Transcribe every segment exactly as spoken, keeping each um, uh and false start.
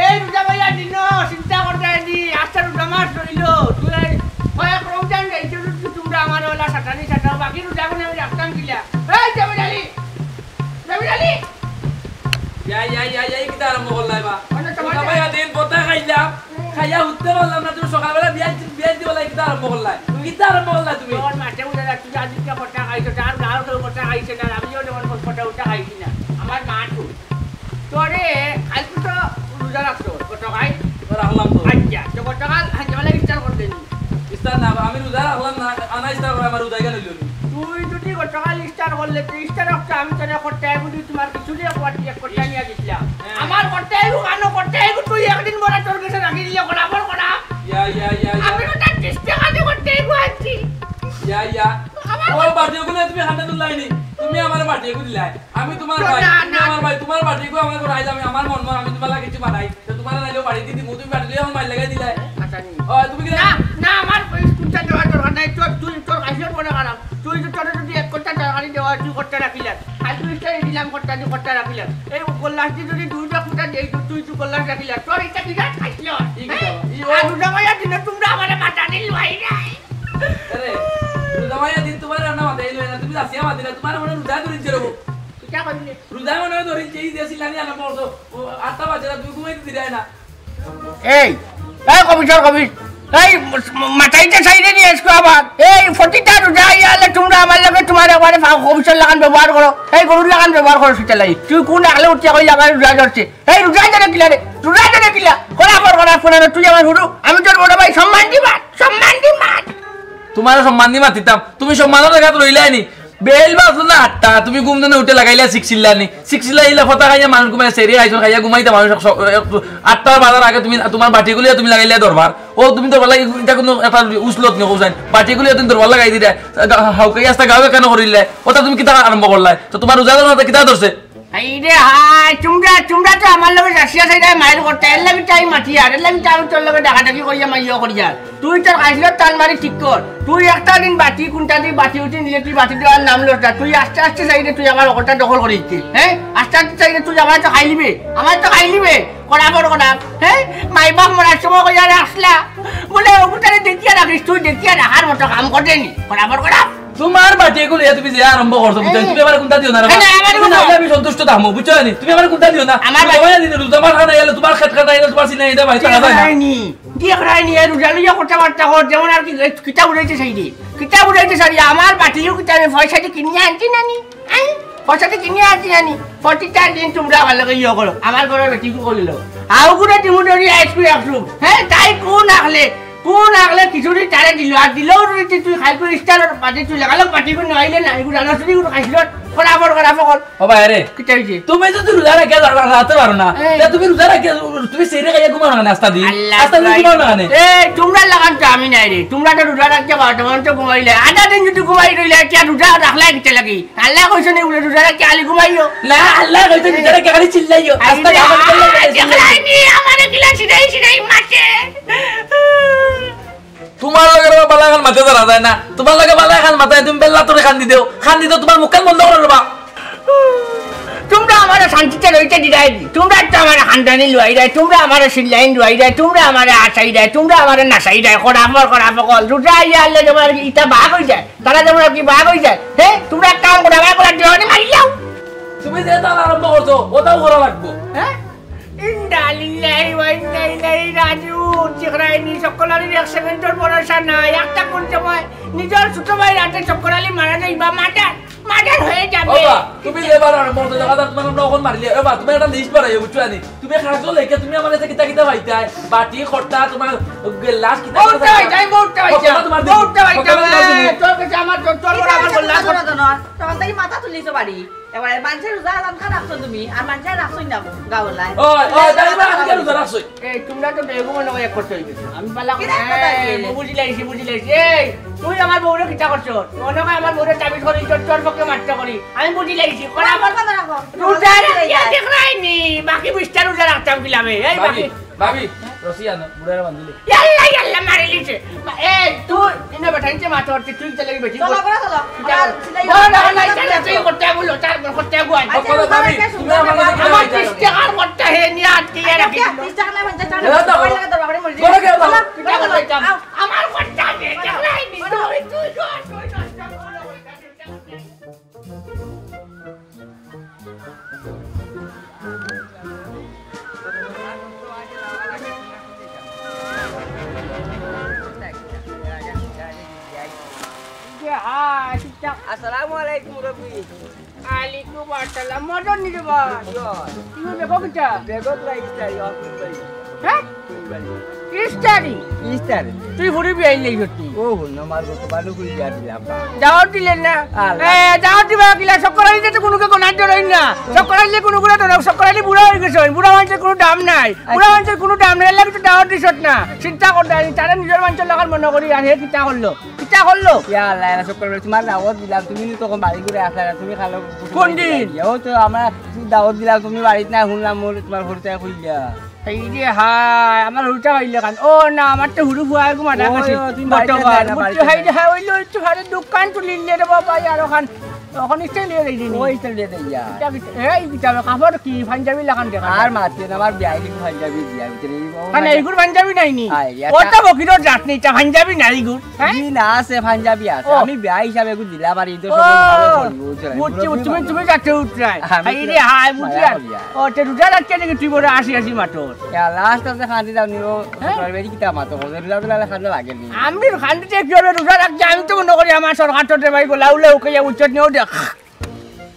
এই রোজা ভাইয়া দিন, চিন্তা করতে আইনি, আজকে রোজা মাস রইল। তুই এই কয়েক রমজান যাইতে তুই তোমরা আমার ওলা সাতানি সাতাও, বাকি রোজা গুনে আমি রাখতাম কিলা? এই জামিল আলী, জামিল আলী। ইয়া, ইয়া, ইয়া, ইয়া, ই কিতা আরম্ভ করলাই বা? মানে তোমার রোজা ভাইয়া দিন, বতা খাইলাম, খাইয়া উঠতে পারলাম না, তুমি সকালবেলা বিয়ান, বিয়ান দিবলা ই কিতা আরম্ভ করলাই? কিতা আরম্ভ করলাই তুমি? তোর মাঠে উঠে যাচ্ছি, আজকে কথা খাইছো, তার গাঁও কেউ কথা খাইছে না, আমিও যেমন কথা উঠা খাইছি না। আমার মা তো তোরে, আজকে তো রোজা রাখছো, গতকাল? তো রাখলাম তো। আচ্ছা, তো গতকাল হাইজমালা ইফতার করতে নি? ইফতার না, আমি রোজা রাখলাম না, আনা ইফতার করে আমার রোজা কেন হইল নি? তুই যদি গতকাল ইফতার করলে, তুই ইফতার রাখতে আমি তোরে করতে আইব, তুই তোমার কিছু দিয়ে করতে, এক করতে নিয়ে দিছিলাম। হ্যাঁ। আমার করতে আইব, কানো করতে আইব, তুই একদিন বড় তোর কাছে রাখি দিলে করা, বড় করা। ইয়া, ইয়া, ইয়া, ইয়া। আমি ওটা চেষ্টা কাজে করতে আইব আছি। ইয়া, ইয়া। আমার ও বাটি ওগুলো তুমি হাতে তুললাই নি, তুমি আমার বাটি ওগুলো দিলাই। আমি তোমার তো ভাই, না, তুমি না। আমার ভাই, তোমার বাটি গো আমার ঘরে আইলাম, আমি আমার মন মন, আমি তোমার লাগি কিছু বানাই। তো তোমার নাইলেও বাড়ি দিদি, তুমি বাড়ি দিয়ে আমার মাইর লাগাই দিলাই। আচ্ছা, নি। ও, তুমি কি না, না, আমার ওই স্কুলটা দেওয়ার দরকার নাই। তোর, তুই, তোর কাছে মনে খারাপ। তুই তো, তোর যদি এক কথা তরকারি দেওয়া, তুই করতে রাখিলাম। আর তুই ইস্তারি দিলাম, করতে, তুই করতে রাখিলাম। এই গোল্লাস দিয়ে যদি দুইটা ফুটা দেই, তো তুই, তুই গোল্লাস রাখিলাম। তোর এটা বিরাট খাইছিল। এই কি হ্যাঁ? বাবা? এই ও আর দুটা মাইয়া দিলে তোমরা আমার মাথা দিল ভাই নাই। আরে, রোজা মাইয়া দিন তোমার রান্না মাথায় এলো না, তুমি আসিয়া মাতি না, তোমার মনে রোজা ধরে যেরকম। কিতা কইলে? রোজা মনে হয় ধরে যেই যে সিলানি আনা পড়ছো, ও আটটা বাজে না, তুমি ঘুমাইতে দিলাই না। এই, এই কমিশন কমিশ, এই মাথাইতে সাইডে নিয়ে এসো আবার। এই ফটিটা রোজা আইয়া আলে তোমরা আমার লগে তোমার একবারে ফা-, কমিশন লাগান ব্যবহার করো, এই গরুর লাগান ব্যবহার করো সেটা লাগি। তুই কোন আগলে উঠিয়া কইলে আমার রোজা ধরছে? এই রোজা ধরে কিলা রে? রোজা ধরে কিলা? করা পর করা ফোন তুই আমার হুরু, আমি তোর বড় ভাই, সম্মান দিবা, সম্মান দিবা। তোমার সম্মান দি মাতিতাম, তুমি সম্মানর জাগাত রইলাই নি। বেল বাজলো না আটটা, তুমি ঘুম দিনে উঠে লাগাইলা সিক্সিল্লা নি। সিক্সিল্লা ইলা ফতা খাইয়া মানুষ ঘুমাই, সেরি আইসন খাইয়া ঘুমাইতা মানুষ এক স-, এক, আটটার বাজার আগে তুমি তোমার বাটিগুলিয়া তুমি লাগাইলা দরবার। ও তুমি দরবার লাগি, এটা কোনো একটা উসলত নি, কোথায়? বাটিগুলিয়া তুমি দরবার লাগাই দিলে, গা-, হাউকাই আস্তা গাঁও কেন করিলে? ওটা তুমি কিতা আরম্ভ করলাই? তো তোমার রোজা ধরো না, তো কিতা ধরছে? এই রে হায়, তোমরা, তোমরা তো আমার লগে যাচিয়া চাইরায় মাইর করতে, এর লাগি তো আমি মাতি আর, এর লাগি তো আমি তোর লগে ডাকাডাকি করিয়া মাইয়া করিয়া। তুই তোর খাইছলত টান মারি ঠিক কর। তুই একটা দিন বাটি, কোনটা দি বাটি উঠি নিলে তুই বাটি দেওয়ার নাম লস না। তুই আস্তে আস্তে চাইরে তুই আমার অকলটা দখল করি দিতে, হ্যাঁ? আস্তে আস্তে চাইরে তুই আমার তো খাইলিবে, আমার তো খাইলিবে। করাবর করা, হ্যাঁ? মাই বাপ মরার সময় কইয়া রাখলা। বলে, "ওগুতারে দেখিয়া রাখিস, তুই দেখিয়া রাখার মতো কাম করতে নি।" করাবর করা। তোমার বাটি এগুলো ইয়া তুমি যে আরম্ভ করছো, বুঝছো? এই। তুমি আমার কোনটা দিও না রে না, বাবা। না, আমার তুমি কোনো নাইলে আমি সন্তুষ্ট থাকবো, বুঝছো নি? তুমি আমার কোনটা দিও না। আমার তুমি বাটি তোমার দিন রোজা মাস খানা এলে তোমার খেত কাটা এলে তোমার সিনা এটা ভাই, ঠিক তারা যায় না। হয়নি। দিয়ে রায়নি, এই রোজা লইয়া কথাবার্তা কর, যেমন আর কি, এই কিতাব উড়াইতে চাই রে। কিতাব উড়াইতে চাই রে, আমার বাটিও কিতাবে পয়সা দিয়ে কিনিয়া আনছি না নি? আই, পয়সা দিয়ে কিনিয়া আনছি না নি? প্রতিটা দিন তোমরা আমার লগে ইয়ে করো, আমার ঘরে বেটি করিল। আউগুলো দিমু ধরি আইসক্রিম একদম। হ্যাঁ, তাই কোন আগলে, কোন আগলে খিচুড়ি তারে দিল, আর দিলেও রুটি তুই খাই করে ইস্তার বাটি তুই লাগালো, বাটি করে নইলে না, এগুলো আলো চুরি করে খাইছিল, ফটাফট করা ফকল। ও ভাই রে, কিতা হইছে? তুমি যদি রোজা রাখিয়া রা-, রা-, রাখতে পারো না, এই। তা তুমি রোজা রাখিয়া, তুমি সেরে খাইয়া ঘুমাও না কেন আস্তা দিন? আল্লাহ আস্তা দিন ভাই। ঘুমাও না কেন? এই, তোমরা লাগান তো আমি নাই রে। তোমরা তো রোজা রাখিয়া বারোটা পর্যন্ত ঘুমাইলে। আধা দিন যদি ঘুমাই রইলে, কি আর রোজা রাখলে কিতা লাগি? আল্লাহ কইছে নি বলে রোজা রাখিয়া খালি ঘুমাইও? না, আল্লাহ কইছে রোজা রাখিয়া খালি চিল্লাইও। এই আস্তা রে, গাওয়ার আল্লাহ চিল্লাইও, চিল্লাইও। দেখলাইনি আমারে কিলা সিধাই সিধাই মারছে। তোমার লগে রে বালা খান মাতে ধরা যায় না, তোমার লগে বালা খান মাতে তুমি বেল্লা তোরে খান দি দেও, খান দি দেও, তোমার মুখ কান বন্ধ করো রে বা। তোমরা আমারে শান্তিতে রইতে দিরায় নি, তোমরা তো আমারে খানদানি লুয়াই দেয়, তোমরা আমারে সিল্লাইন লুয়াই দেয়, তোমরা আমারে আশাই দেয়, তোমরা আমারে নাশাই দেয়, করাফর করাফকল, রোজা আইয়া আনলে তোমার ইটা বাঘ হয়ে যায়, তারা যেমন আর কি বাঘ হয়ে যায়। হে, তোমরা এক কাম করো, আমার গলা দিয়ে মারি যাও। তুমি যে তাল আরম্ভ করছো, ওটাও করা লাগবো। হ্যাঁ? ইন্না লিল্লাহি ওয়া ইন্না ইলাইহি রাজিউন। ঠিক রায়নি, চক্কর আলীর এক সেকেন্ডর ভরসা নাই। একটা কোন সময় নিজের ছোট ভাই রাতে চক্কর আলী মারা যাইবা, মার্ডার, মার্ডার হয়ে যাবে। বাবা, তুমি যে বার আরম্ভ করছো, দেখা যাক তোমার আমরা ওখান মারিলে। এ বাবা, তুমি একটা লিস্ট বানাইও, বুঝছো নি? তুমি খাসো লেখে তুমি আমার কাছে কিতা কিতা পাইতায়? বাটি, খট্টা, তোমার গ্লাস, কিতা কিতা বউটা পাইতায়, আমি বউটা পাইতায়। খট্টা তোমার দিবি। বউটা পাইতায়, খট্টা তোমার দিবি। তোর কাছে আমার, তোর, তোর বড় আমার বললাম। তখন তাই মাথা তুলিছো বাড়ি। এবারে মানষের রোজা আলাম খান রাখছো তুমি, আর মানষের রাখছো না গাওলাই। ওই, ওই, তাই না, আজকে রোজা রাখছো। এই, তোমরা তো বেগম মনে হয় এক করতে হইবে। আমি বালা কিরা কথা, কথা এই, হইলে? বুঝি লাইছি, বুঝি লাইছি। এই, তুই আমার বউরে কিতা করছো? মনে হয় আমার বউরে তাবিজ করি, তোর, তোর পক্ষে মারতে করি। আমি বুঝি লাইছি। করা আমার কথা রাখো। রোজা রাখিয়া দেখলাইনি, বাকি বিশটা রোজা রাখতাম কিলামে। এই ভাবি, বাকি ভাবি, রশি আনো, বুড়ারে বান্ধিলে। ইয়াল্লা, ইয়াল্লা, মারি লিছে। মা-, এই, তুই, ইনো বেটা, নিচে মাথা উঠছে, তুই চলে গেলি বেটি। চলো, ঘরে চলো। যা। আমার সিলাই বড় না, না, না, করতে না, হবে। তুই করতে আগুলো, তার করতে আগুয়াই। আচ্ছা, বাবা, রোজা ভাবি, রাখতে তুমি আমার শুনতে কাছে পারো। কিতা আমার পাইতায়? বিশ টাকার করতে হে, নিয়ে আটকে আচ্ছা, রাখি। বিশ টাকা আসসালামু আলাইকুম রবি। আলাইকুম আসসালাম। মদন নি রে বা? ইয়ো। তুমি বেগো কিতা? বেগো পুরা ইস্তারি, অফিস বাড়ি। হ্যাঁ? অফিস বাড়ি। ইস্তারি? ইস্তারি। তুই ফুরি বিয়াই লই সত্যি। ও, হুন, আমার গত বালু কই দিয়া দিলাম বা। দাওয়াত দিলেন না? আল্লাহ। এ, দাওয়াত দিবা কিলা? চক্কর আলীতে তো কুনুকে গোনার ডরাই না। চক্কর আলীতে কুনুগুরে ডরাও, চক্কর আলী বুড়া অই গেছে, বুড়া মানষর কুনু দাম নাই। বুড়া মানষর কুনু দাম নাই, এর লাগি তো দাওয়াত দিছত না। চিন্তা কর না, তারে নিজর মানষর লাখান মনো করি, আর হে কিতা করলো? কিতা করলো? ইয়া আল্লাহ, এরা চক্কর আলী, তুমার দাওয়াত দিলাম, তুমি নি তখন বাড়ি ঘুরে আসা না, তুমি খালো কোন দিন? ও তো আমরা দাওয়াত দিলাম, তুমি বাড়িত নাই, হুনলাম মোর তুমার ঘরটা কইলা। এই রে হায়, আমার হুরুতা কইলে কান। ও না, আমার তো হুরু ফুয়া এগু মারা ওই, গেছে। ওই, তুমি বাড়িতে বর্তমান। নাই না, বুঝছো, বাড়িতে হাই নাই। রে হায়, ওই তো সারে দোকান তুলিলে রে বাবা, আর ওখান, ওখান ইস্তারি লইয়া যাই নি। ওই ইস্তারি লইয়া যাই ইয়া। কিতা, কিতা, এই কিতা, কাপড় কি, পাঞ্জাবি লাখান দেখা আর যায়। মাতিও না, আমার বিয়াই লিখে পাঞ্জাবি দিয়া, বুঝলি? ও কারণ মানে এইগুর পাঞ্জাবি নাই নি? আয়, ইয়া, ও তো তা- বকিরর জাত নেই, তা পাঞ্জাবি নাই এইগুর। হ্যাঁ? জি, না, আছে, পাঞ্জাবি আছে। ও। আমি বিয়া হিসাবে এগু দিলা পারি, তো ও, সব ভালো করবো, বুঝছো? বুঝছি, বুঝছি, তুমি, তুমি যাতে উঠরায়। আমি হাই তো রে হায়, বুঝছি মায়া আর। করিয়া। ও, তে রোজা রাখতে নাকি তুই বড় আসি আসি মাতর? ইয়া, লাস্ট আছে খান্তি দাও নিও, হ্যাঁ? সকাল বেরি কিতা মাতো, রোজা দিলা খান্তি লাগে নি। আমি খান্তিতে কি হবে রোজা রাখতে? আমি তো মনে করি আমার সরকার তো রে ভাই গোলা উলে উকে ইয়া উচ্চত নিয়েও দেখ।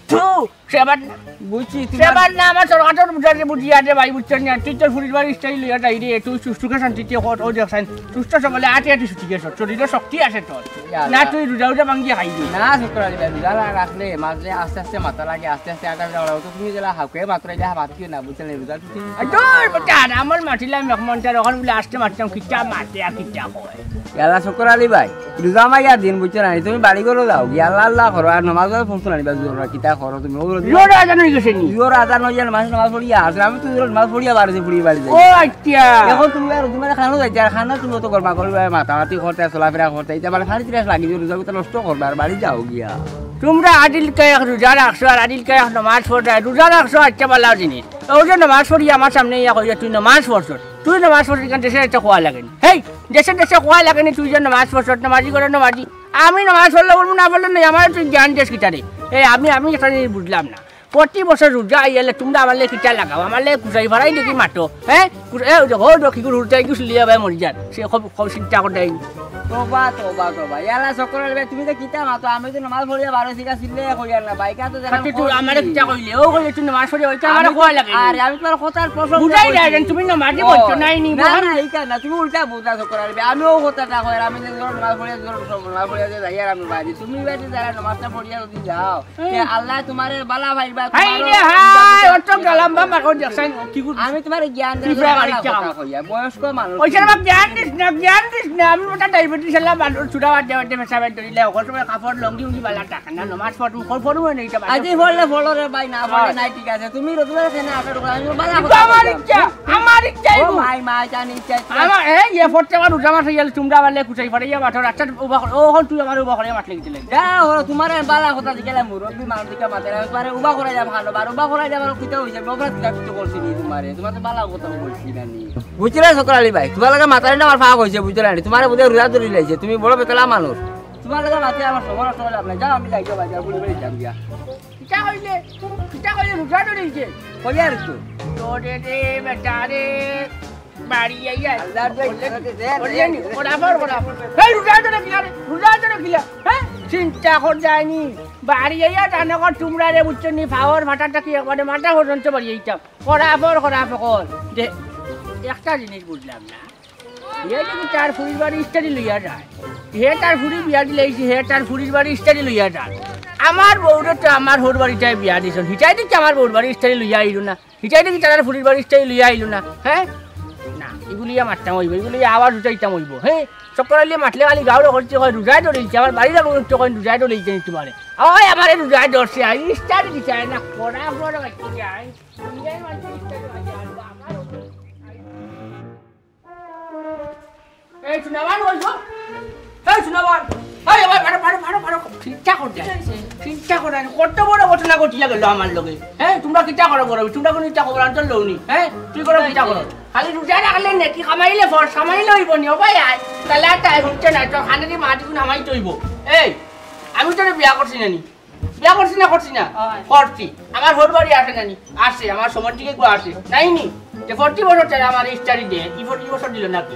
থু, সেবার না। বুঝছি, তুমি সেবার না, আমার সরকার তো রোজা রে বুঝিয়া দে ভাই, বুঝছো না? তুই তোর ফুরির বাড়ি ইস্তারি লইয়া যাই রে, তুই সুস্থ সুখে শান্তিতে কর, ও দেখছেন, সুস্থ সবলে আটে আটে ছুটি গেছ, শরীরে শক্তি আছে তোর। ইয়া না, আল্লাহ। তুই রোজা উজা ভাঙ্গিয়া খাইবি। না, শুক্র আলী ভাই, রোজা না রাখলে মাঝে আস্তে আস্তে মাথা লাগে, আস্তে আস্তে আটা আটা ওরা তো তুমি যেলা হাউকে মাত্র এটা মাতিও না, বুঝলে রোজা ছুটি। এই তোর বেটা, আর আমার মাতিলাম এক মন, তার ওখান বলে আস্তে মাতিলাম, কিতা মাতে আর কিতা কয়। ইয়াল্লা শুক্র আলী ভাই, রোজা মাইয়া দিন বুঝছো না, তুমি বাড়ি ঘরো যাও, ইয়াল্লা আল্লাহ করো, আর নমাজ পড়ছো না, নিবা জোর কিতা করো তুমি, ও জোর আজান হয়ে গেছে নি? জোর আজান হয়ে যায়, মাঝে নমাজ পড়িয়া আসলে আমি তো জোর নমাজ পড়িয়া বাড়িতে ফুরি বাড়ি যাই। ও আচ্ছা। এখন তুমি আর তোমার খানো যাইতে, আর খানা তুমি তো করবা, করবে মাতামাতি করতে, চলাফেরা করতে, এটা মানে ফানি তিরাস লাগি, রোজা তো নষ্ট করবে, আর বাড়ি যাও গিয়া। তোমরা আদিল কায়াক রোজা রাখছো, আর আদিল কায়াক নমাজ পড়ছো, রোজা রাখছো, আচ্ছা, ভালা জিনিস। ও যে নমাজ পড়ি আমার সামনে ইয়া কইয়া, "তুই নমাজ পড়ছস, তুই নমাজ পড়ছস, এখান দেশে একটা খোয়া লাগেনি।" হেই, দেশে দেশে খোয়া লাগেনি, তুই যে নমাজ পড়ছস, নমাজি করে নমাজি। আমি নমাজ পড়লে বলবো, না পড়লে নাই, আমার তুই জ্ঞান দেশ কিতারে? এই আমি, আমি একটা জিনিস বুঝলাম না। প্রতি বছর রোজা আইয়ালে তোমরা আমার লাগে কিতা লাগাও, আমার লাগে কুচাই ফাড়াই দেখি মাতো, হ্যাঁ? কুচ-, এ, ওই দেখো, ওই দেখো, কি করে উল্টাই কিছু লিয়া ভাই মরি যান। সে খুব, খুব চিন্তা করে দেয়। তোবা, তোবা, তোবা। ইয়ালা চক্কর আলী ভাই, তুমি তো কিতা মাতো, আমি তো নমাজ পড়িয়া বারো শিখা ছিলে কইয়ার না, বাইকা তো দেখা আচ্ছা, তুই আমারে কিতা কইলে? ও কইলে তুই নমাজ পড়িয়া, ওইটা আমারে আমি তো, কওয়া লাগে। আরে, আমি তোমার কথার প্রসঙ্গে বুঝাই কইছি। যায়, তুমি নমাজই না, পড়ছো, নাই নি, না, বল। না, এই কাজ না, তুমি উল্টা বুঝা চক্কর আলী ভাই। আমিও কথাটা কই, আর আমি যে ধরো নমাজ পড়িয়া, ধরো সব নমাজ পড়িয়া যে যাই, আর আমি বাড়ি, তুমি বাড়ি যারা নমাজটা পড়িয়া যদি যাও, হুম। তে আল্লাহ তোমারে বালা পাইবা, হাই তোমারও রে হাই, অত গালাম বাবা কই দেখছেন, কি করি? আমি তোমারে জ্ঞান দেই, ত্রিপুরা বালা বাড়ির কথা চাম। কইয়া, বয়স্ক মানুষ। ওই সময় জ্ঞান দিস না, জ্ঞান দিস না। আমি ওটা ডায়াবেটিস এলা মানুষ, ছুটা বাদ দেওয়া, দেবে সাবেন ধরিলে, ওখান সময় কাপড় লঙ্গি উঙ্গি বালা টাকা না, নমাজ পড়, তুমি কল পড়ো না, এটা বাদ আজি দেও। পড়লে পড়ো রে ভাই, না পড়লে হয়। নাই, ঠিক আছে। তুমি রোজা কেন আসার কথা? আমি বালা কিন্তু কথা আমার কইলাম। ইচ্ছা, আমার ইচ্ছা ও এগু। মাই, মাই, জানি ইচ্ছা, ইচ্ছা। আমার, এই, ইয়ে পড়তে আমার রোজা মাসে গেলে তোমরা আমার লেগে কুচাই ফাড়াইয়া মাঠো, রাস্তার উবা করে, ও, ওখান তুই আমার উবা করে মাঠ লেগে দিলে। যা, ও, তোমার আমি বালা কথা জিজ্ঞাসা, মুরব্বী মানুষ দিকে মাতে, আমি তোমার উবা করাই যাম, ভালো, আর উবা করাই যাম, আর কিতা হইছে, বকরা কিতা কিছু করছি নি তোমারে, তোমার তো বালা কথা বলছি না নি। বুঝলে শুক্র আলী ভাই, তোমার লাগে মাতারি না আমার ফাঁক হইছে, বুঝলে নি? তোমারে বুঝে রোজা ধরি লাইছে, তুমি বড় বেতলা মানুষ। তোমার লাগে মাতে আমার সময় নষ্ট হইলে আপনি যাও, আমি যাই গো বাজার, গুলি বাড়ি যাম গিয়া। কিতা কইলে? কিতা কইলে? রোজা ধরে দিছে। কই আর তো? তোরে রে বেটা রে, বাড়ি আইয়া। আল্লাহ রে, বললে নি? বললে নি? বরাবর, বরাবর। এই রোজা ধরে কিলা রে? রোজা ধরে কিলা? হ্যাঁ? চিন্তা কর যায়নি। বাড়ি আইয়া জানো কর তোমরা রে, বুঝছো নি? পাওয়ার ফাটাটা কি একবারে মাথা পর্যন্ত বাড়ি আইতাম। বরাবর, বরাবর কর। দে, একটা জিনিস বুঝলাম না। হে যদি তার ফুরির বাড়ি ইস্তারি লইয়া যায়, হে তার ফুরি বিয়া দিলাইছে, হে তার ফুরির বাড়ি ইস্তারি লইয়া যায়। আমার বউরে তো আমার হউর বাড়িটায় বিয়া দিছন, হিটাই দেখি আমার বউর বাড়ি ইস্তারি লইয়া আইলো না, হিটাই দেখি তার ফুরির বাড়ি ইস্তারি লইয়া আইলো না, হ্যাঁ? না, ইগুলিয়া মারতাম অইবো, ইগুলিয়া আবার উঠাইতাম অইবো, হ্যাঁ? চক্কর আলিয়ে মাতলে খালি গাউরে করছে, কয় রোজায় ধরেছে, আমার বাড়ির আগুন তো কয় রোজায় ধরেছে নি তোমারে। ওই আমারে রোজায় ধরছে, আর ইস্তারি দিছে না, কড়া বড় বাচ্চা যায়। দুনিয়ার মাঝে ইস্তারি বাজে, আর আমার এই সুনামান বলছো? এই সুনামান! এই, এই, ভাড়া, ভাড়া, ভাড়া, ভাড়া। চিন্তা করো না। কি হয়েছে? চিন্তা করো না। কত বড় ঘটনা ঘটিয়া গেল আমার লগে। হ্যাঁ, তোমরা কিতা করো, করো? তোমরা কোনো ইচ্ছা খবর আনতে লও নি। হ্যাঁ, তুই করো কিতা করো? খালি রোজা রাখলে নেকি কামাইলে ফর, কামাইলে হইব নি। ও ভাই, আয়। তাহলে আর তাই হচ্ছে না। তোর খানে দিয়ে মাটি কোনো হামাইতে হইব। এই, আমি তোরে বিয়া করছি না নি? বিয়া করছি না, করছি না? হয়। করছি। আমার হউর বাড়ি আছে না নি? আছে। আমার সময় থেকে গো আছে। নাই নি? যে প্রতি বছর তারা আমার ইস্তারি দেয়, ই প্রতি বছর দিল নাকি?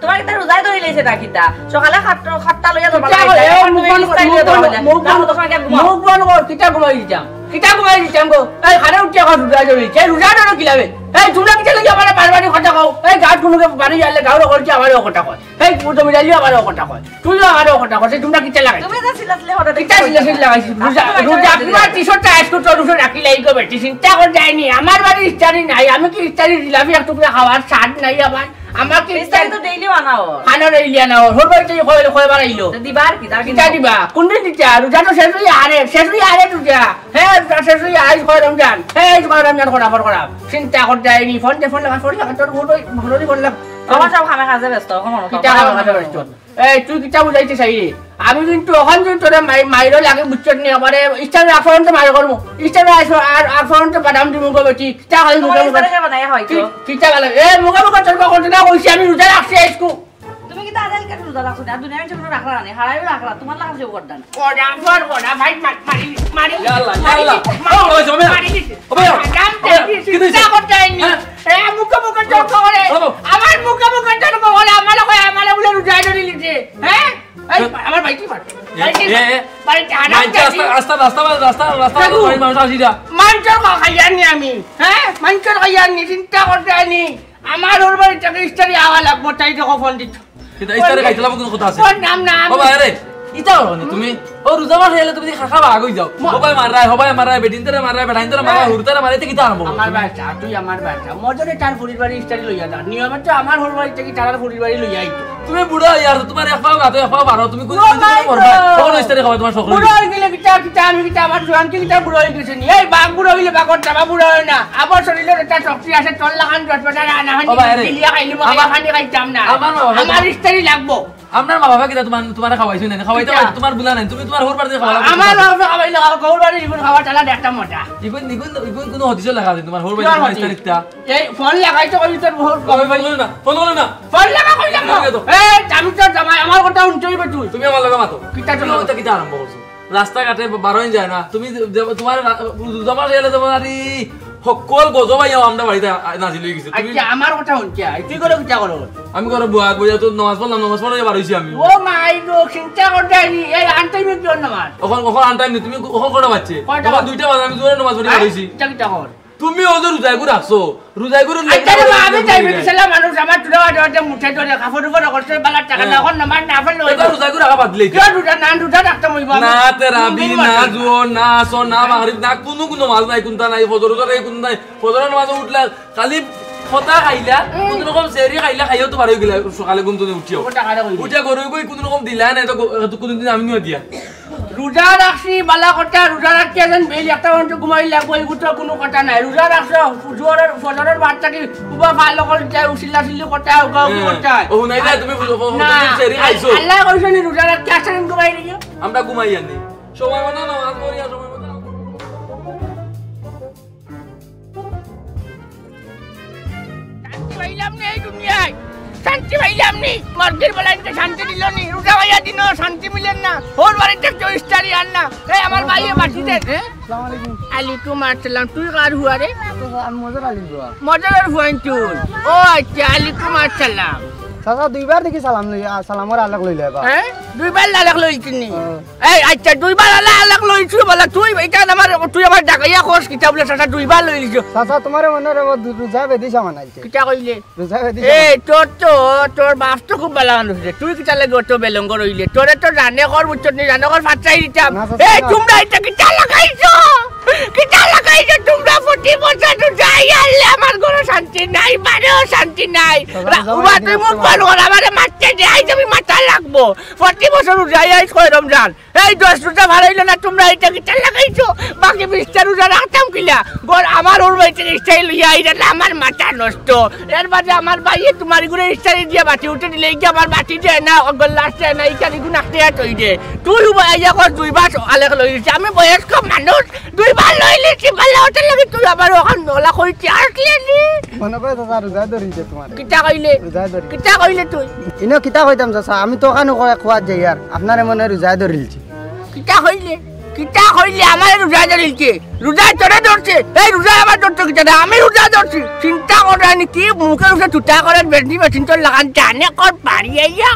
তোমার কিতা রোজায় ধরি লইছে না কিতা? সকালে খাট্টা, খাট্টা লইয়া যাবা কিতা লাগে, কর, এ, এখন মুখ তুমি বন্ধ কর, ইস্তারি মুখ লইয়া যাবা বন্ধ কর, লাগে। মুখ বন্ধ কর। যাও, তোমার কিতা ঘুমাও। মুখ বন্ধ কর, কিতা ঘুমাই দিতাম? কিতা ঘুমাই দিতাম গো? এই, খারে উঠিয়া কর, রোজা ধরি। এই, রোজা ধরো কিলাবে? এই, তোমরা কিতা লাগি আমারে বারবার কথা কও? এই, গাঁওত কুনুকে বাড়ি আইলে গাঁওর অকলকে আমারে কথা কয়। এই, জমিদারিও আমারে কথা কয়। তুইও আমারে কথা কয়। এই, তোমরা কিতা লাগাই? তুমি যে চিল্লাচিল্লি করো, কিতা চিল্লাচিল্লি লাগাইছি? রোজা, রোজা, কিবা টি-শার্টটা আইজকু তোর উপরে রাখি লাগি গো বেটি। চিন্তা কর যায়নি। আমার বাড়ির ইস্তারি নাই। আমি কি ইস্তারি জিলাপি এক টুকরা খাওয়ার স্বাদ নাই আমার? আমার কি ইস্তারি তো ডেইলি বানাও। খানো ডেইলি আনাও। হর বাড়ি থেকে কয়, কয়বার আইলো? তো দিবা আর কি, তার কিতা দিবা? কোনদিন দিতা? রোজা তো শেষ হইয়া আরে, শেষ হইয়া আরে রোজা। হ্যাঁ, রোজা শেষ হইয়া আইজ কয় রমজান। হ্যাঁ, আইজ কয় রমজান, করা, করা, করা। চিন্তা করতে যায়নি। ফোন দে, ফোন লাগা, ফোন লাগা, তোর ফোন ওই, ফোন ওই, ফোন লাগা। আমার সব কামে কাজে ব্যস্ত, এখন মনে কিতা কামে কাজে ব্যস্ত? এই, তুই কিতা বুঝাইতে চাইলি? আমি কিন্তু অখন যদি তোরে মাই-, মাইরও লাগে, বুঝছত নি? আমারে ইস্তারি আগ পর্যন্ত মাইর করমু। ইস্তারি আগ, আর, আগ পর্যন্ত বাদাম দিমু গো বেটি। কিতা খালি মুখে মুখে? ইস্তারি খাইবা না, হয়তো। কি-, কিতা খালি? এ, মুখে মুখে তর্ক করতে না কইছি, আমি রোজা রাখছি আইজকু। তুমি কিতা আজকাল রোজা রাখছো না? দুনিয়ার মানুষ রাখরা না, হারাইও রাখরা, তোমার লাগা কেউ করতা না। কড়া পর কড়া, ভাই, মা-, মারি, মারি, ইয়া আল্লাহ, ইয়া মারি আল্লাহ। দিছে, ও, ওই জমে। মারি দিছে। ও ভাই, বাদাম ও ভাই, দেখি, কি দিছে? চিন্তা করতে হয়নি। হ্যাঁ? এ, মুখে মুখে তর্ক করে। ও বাবা। আমার মুখে মুখে তর্ক করে, আমার কয়, আমার বলে রোজা ধরি লিছে। হ্যাঁ? এই, হ্যাঁ? আমার ভাই কি মার? এ, ভাই কি এ, মার? এ, ভাই কি মার? মানষে আস্তা, আস্তা, রাস্তা, রাস্তা, রাস্তা, দেখো। বাড়ির মানুষ আসি যা। মানষর খাইয়ার নি আমি, হ্যাঁ? মানষর খাইয়ার নি, চিন্তা করতে হয়নি। আমার ওর বাড়ি থেকে ইস্তারি আওয়া লাগবো, তাই দেখো ফোন দিত। কিন্তু ইস্তারি খাইতে লাগবো, কোনো কথা আছে? ফোন নাম না, আমি বাবা, আরে, ইতা করো নি তুমি? ও রোজা মাস আইলে তুমি খাখা বাগ হই যাও। ম- হবাই মারায়, হবাই মারায়, বেটিন্তরে মারায়, বেটাইন্তরে মারায়, হ্যাঁ। হুরুতারে মারায়, ইতা কিতা আরম্ভ করছো আমার তুমি? বাচ্চা, তুই আমার বাচ্চা। মজরে তার ফুরির বাড়ি ইস্তারি লইয়া যা। নিয়মে তো আমার ওর বাড়ি থেকে তার ফুরির বাড়ি লইয়া আইতো। তুমি বুড়া হইয়া আর তোমার এক পাও গাতো, এক পাও বারো, তুমি কোন ও দিন মাই করবা? গড। কখন ইস্তারি খাওয়া তোমার শখ বুড়া হইল? হয়ে গেলে কিতা, কিতা, আমি কিতা, আমার জোয়ান কি কিতা বুড়া হয়ে গেছে নি? এই বাঘ বুড়া হইলে বাঘর জামা বুড়া হয় না। আমার শরীরের একটা শক্তি আছে, তোর লাখান জটপটা না, না, ও ভাই রে। গিলিয়া খাইলি, আমার খানি খাইতাম না। আমার মা বাবা আমার ইস্তারি লাগবো। আপনার মা বাবা কিতা তোমার, তোমার খাওয়াইছো না? খাওয়াইতে কিতা? পারে, তোমার বুলা নাই, তুমি তোমার হোর বাড়িতে খাওয়া লাগবে। আমার বাবা খাওয়াইলে খাওয়া, গৌর বাড়ির ইগুন খাওয়া চালা দেখতাম মজা। ইগুন, ইগুন, ইগুন কোনো হদিসও লেখা আছে তোমার হোর বাড়িতে কিতা তোমার হদিস? ইস্তারিটা? এই ফোন লাগাইতে কইলি তোর হোর ওই ফোন করো না, ফোন করো না। ফোন লাগা কইলাম না। ফোন লাগা তো। এই, আমি তোর জামাই, আমার কথা শুনতে হইবে তুই। তুমি আমার লগে মাতো। কিতা তুমি চলো? ওইটা কিতা আরম্ভ করছো? রাস্তাঘাটে বারোই যায় না। তুমি যে, যে, তোমার রা-, রোজা মাস এলে তোমার আর এই হক্কল গজব আইয়া আমরা বাড়িতে আ-, নাজিল হয়ে গেছে। তুমি আচ্ছা, আমার কথা শুনতে আয়। তুই করে কিতা করো? আমি করো বুয়া, বুয়া তো নামাজ পড়লাম, নামাজ পড়ে বার হইছি আমি। ও মাই গো, চিন্তা করতে আইনি। এই আনটাইমে কি অন্য মাস? ওখান, ওখান আনটাইম নেই। তুমি ওখান কটা বাজছে? কয়টা তখন বাজে? দুইটা বাজে, আমি জোরে নামাজ পড়ি বার হইছি। আচ্ছা, কিতা কর? তুমি ও যে রোজাগুর আছো, রোজাগুর আচ্ছা রে বা, আমি যাই বিশালা মানুষ, আমার চুড়া বাজে বাজে মুঠে ধরে, কাপড় উপরে করছে, বালা টাকা না, হ্যাঁ। এখন নামাজ না পড়লে তো হইব। রোজাগুর রাখা বাদ দিলে কি? কিয় রোজা না, রোজা রাখতে হইব আমি। না তেরাবি, না জোহর, না আসর, না মাগরিব, না কোনো, কোনো নামাজ নাই, কোনটা নাই, ফজর উজর এই কোন নাই, ফজর নামাজ উঠলা, খালি ফতা খাইলা, হুম। কোনো রকম সেহরি খাইলা, খাইও তো বারোই গেলা, সকালে ঘুম থেকে উঠিও। ওটা খারাপ হইল। উঠে গরু গই কোনো রকম দিলা না, তো গো-, তো কোনোদিন আমি নিয়ে দিয়া। রোজা রাখছি, বালা কথা, রোজা রাখতে যেন বেইল একটা পর্যন্ত ঘুমাই লাগবো, এগুলো তো কোনো কথা নাই। রোজা রাখছো, জোহরের, ফজরের বাদ থাকি উবা ফাল অকল যায়, উসিল্লা সিল্লি কথা, উগা উগি হ্যাঁ। কথা। ও, নাই, নাই, তুমি বুঝো, ও, না, তুমি সেহরি খাইছো। আল্লাহ কইছো নি রোজা রাখতে আসলে ঘুমাই নিও। আমরা ঘুমাই আনি। সময় মতো নামাজ পড়ি আর সময় মতো শান্তি পাইলাম নি এই দুনিয়ায়, শান্তি পাইলাম নি। মর্গের বেলায় তো শান্তি দিল নি, রোজা হইয়া দিন শান্তি মিলেন না। ওর বাড়িতে কেউ ইস্তারি আন না। এই আমার ভাইয়ে বাটি দে। হ্যাঁ? আসসালামু আলাইকুম। আলাইকুম আসসালাম। তুই কার হুয়া রে? আমি মজর আলীর হুয়া। মজরের হুয়াইন তুই? ও আচ্ছা, আলাইকুম আসসালাম। চাচা, দুইবার দেখি সালাম লই, আ, সালামর আলাক লইলে এবার। হ্যাঁ? দুইবার আলাক লইছিনি? হ্যাঁ। এই, আচ্ছা, দুইবার আলা-, আলাক লইছু বলে, তুই, এটা আমার, তুই আমার ডাকাইয়া কস কিতা বলে, চাচা, দুইবার লই লিছো। চাচা, তোমারে মনে হয় রোজা বেদিশা মানাইছে। কিতা কইলে? রোজা বেদিশা এ, মানাইছে। তোর তো, তোর বাপ তো খুব ভালা মানুষ রে। তুই কিতা লাগি অত বেলঙ্গ রইলে? তোরে তো জানে কর, বুঝছত নি, জানে কর, ফাটাই দিতাম। না, চাচা, এই, না। তোমরা এটা কিতা লাগাইছো? কিতা লাগাইছো তোমরা? প্রতি বছর রোজা আইলে আমার ঘরে শান্তি নাই, বাড়িও শান্তি নাই। চাচা, রা-, রোজা উবা, বেদিশা তুই মুখ মানাইছে। বন্ধ কর, আমারে মারতে দে, আইজ আমি মাথা লাগবো। প্রতি বছর রোজা আইজ কয় রমজান। এই দশ রোজা ফারাইলো না, তোমরা এটা কিতা লাগাইছো? বাকি বিশটা রোজা রাখতাম কিলা? গর আমার ওর বাড়িতে ইস্তারি লইয়া আইরা না, আমার মাথা নষ্ট। এর বাদে আমার ভাইয়ে তোমার ঘরে ইস্তারি দিয়া বাটি উঠে দিলে, এই যে আমার বাটি দেয় না, ওগুলো লাস্ট দেয় না, এই কারিগুন আঁকতে আর তৈ দে। তুই উবা আইয়া কর দুইবার আলাক লই লিছি। আমি বয়স্ক মানুষ, দুইবার লই লিছি, ভালা ওটার লাগি তুই আবার ওখান নলা কইতে আসলে নি? মনে করে চাচা রোজায় ধরিছে তোমার। কিতা কইলে? রোজায় ধরি। কিতা কইলে তুই? ইনো কিতা কইতাম চাচা, আমি তো ওখানে খোয়া-, খোয়াত যাই আর আপনারে মনে হয় রোজায় ধরিলছি। কিতা কইলে? কিতা কইলে আমারে রোজা ধরিলছে? রোজা তোরে ধরছে? এই রোজা আবার ধরতো কিতা না? আমি রোজা ধরছি। চিন্তা করে আনি কি মুখের উপরে তুতা করে বেটি বেটি তোর লাগান জানে কর বাড়ি আইয়া।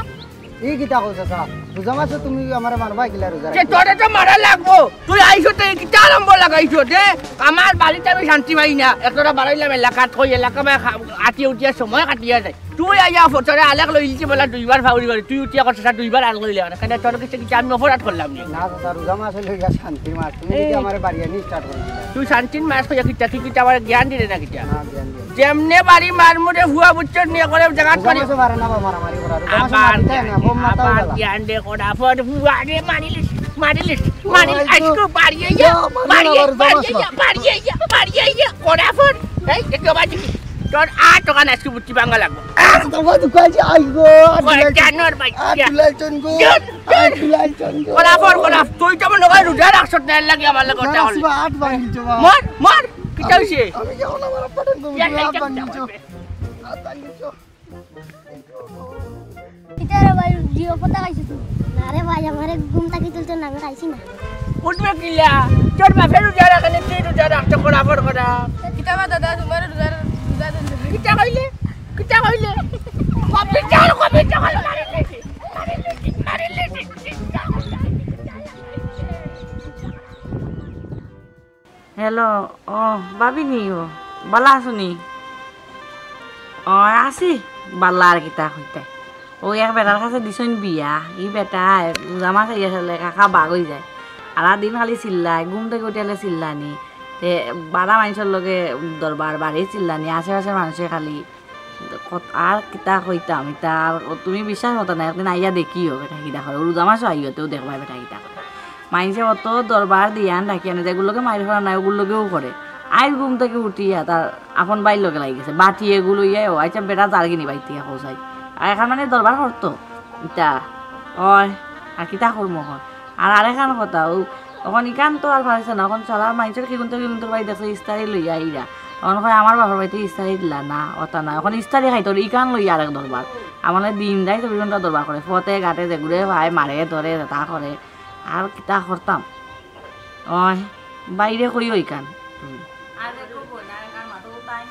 ই কিতা কও চাচা? রোজা মাসো তুমি আমারে মারবা কিলা রোজা সে রাখি? তোরে তো মারা লাগবো। তুই আইছো তো এই কিতা আরম্ভ লাগাইছো যে আমার বাড়িতে আমি শান্তি পাই না। এতটা বাড়াইলাম এলাকাত কই এলাকা বা খা-, আটিয়া উঠিয়া সময় কাটিয়া যায়। তুই আইয়া ফ-, তোরে আলেক লইলছি বলা দুইবার ফাউরি করে। তুই উঠিয়া করছিস আর দুইবার আলেক লইলে মানে। কেন তোর কাছে কিতা আমি অপরাধ করলাম নি? না চাচা, রোজা মাস হইলে গিয়া শান্তির মাস। তুমি যদি এই আমারে বাড়ি আনি স্টার্ট করে দিলে। তুই শান্তির মাস কইয়া কিতা? তুই কিতা আমার জ্ঞান দিলে না কিতা? না, জ্ঞান দিও। যেমনে বাড়ি মারমু রে ফুয়া বুঝছস নি, একবারে জাগাত রোজা মারি। মাসে পারে না বা মারামারি করা, রোজা মাসে আবার মারতে হয় না, জ্ঞান, বোম মারতে আবার হবে না। জ্ঞান দে করা ফর ফুয়া রে মারিলিস, মারিলিস, মারিলিস, ওই তো। আজকে বাড়ি আইয়া, ইয়া, মারমু বাড়ি না আইয়া, আবার রোজা বাড়ি মাস আইয়া, না। বাড়ি আইয়া, বাড়ি আইয়া, করা ফর। এই, দেখতে পাচ্ছি কি? তোর আট টাকা না আজকে বুদ্ধি ভাঙা লাগবো। আহ, তোমার তো কইছি, আই গো, আর ওই দুলাই চন-, জানোর ভাই, আর ইয়া। দুলাই চন গো, দুধ, আর দুধ। দুলাই চন গো। করা ফর, করা। তুই তো মনে হয় রোজা রাখছত না, এর লাগি আমার লগে না, কথা হলো। আসবা, আট ভাঙিলছো, বাবা। মর, মর, কিতা আমি, হইছে? আমি কেমন আমার আব্বা টানবো, ইয়া, তুমি ইয়া, আট ইয়া, ভাঙিলছো। ইয়া। আট ভাঙিলছো। কিতা রে ভাই, জিও পতা খাইছো তুই? না রে ভাই, আমারে ঘুম থাকি তুলতো না, আমি খাইছি না। উঠবে কিলা? তোর বাপের রোজা রাখে না, তুই রোজা রাখতে করা ফর করা। কিতা বা দাদা, তোমার রোজা, রোজা দিন। কিতা কইলে? কিতা কইলে? কবিতা, কবিতা কইলে মারি লেছি। মারি লেছি, মারি লেছি। হ্যালো, ও, ভাবি নি ও? বালা আছো নি? ও, আছি, বালা আর কিতা কইতায়। ও এক বেটার কাছে দিছইন বিয়া, ই বেটায় রোজা মাস আইয়া গেলে কাকা বাঘ অই যায়। হারা দিন খালি চিল্লায়, ঘুম থাকি উঠিলে চিল্লানি। তে বারা মানষর লগে দরবার, বাড়ি চিল্লানি, আশেপাশর মানষে খালি কত-, আর কিতা কইতাম, ইতা আর তুমি বিশ্বাস করতা না, একদিন আইয়া দেখিও বেটা কিতা করে, রোজা মাসো আইও, তেউ দেখবায় বেটা কিতা করে। মানষে অত দরবার দিয়ান ডাকিয়া না, যেগুর লগে মাইর করা নাই, ওগুর লগেউ করে। আইজ ঘুম থাকি উঠিয়া তার আপন ভাইর লগে লাগি গেছে, বাটি এগু লইয়া, ও আচ্ছা বেটা যারগিনি বাইর থাকি কও চাই। আর এখান মানে দরবার করতো, ইতা, অয়, আর কিতা করমু অখন? আর আরেকখান কথা, ও, অখন ইখান তো আর পারছে না, অখন সারা মানষর কিগুন্তর কিগুন্তর বাড়ি দেখছে ইস্তারি লইয়া আইরা। অখন কয়, "আমার বাপর বাড়িত ইস্তারি দিলা না, অতা না।" অখন ইস্তারি খাইতো, ইখান লইয়া আরেক দরবার। আমারে দিন রাইত চব্বিশ ঘন্টা দরবার করে। ফতে ঘাটে যেগুরে পায়, মারে, ধরে, তা করে। আর কিতা করতাম? অয়, বাইরে কইও ইখান। হুম। আর দেখো বইন, আর এখান মাতো তাই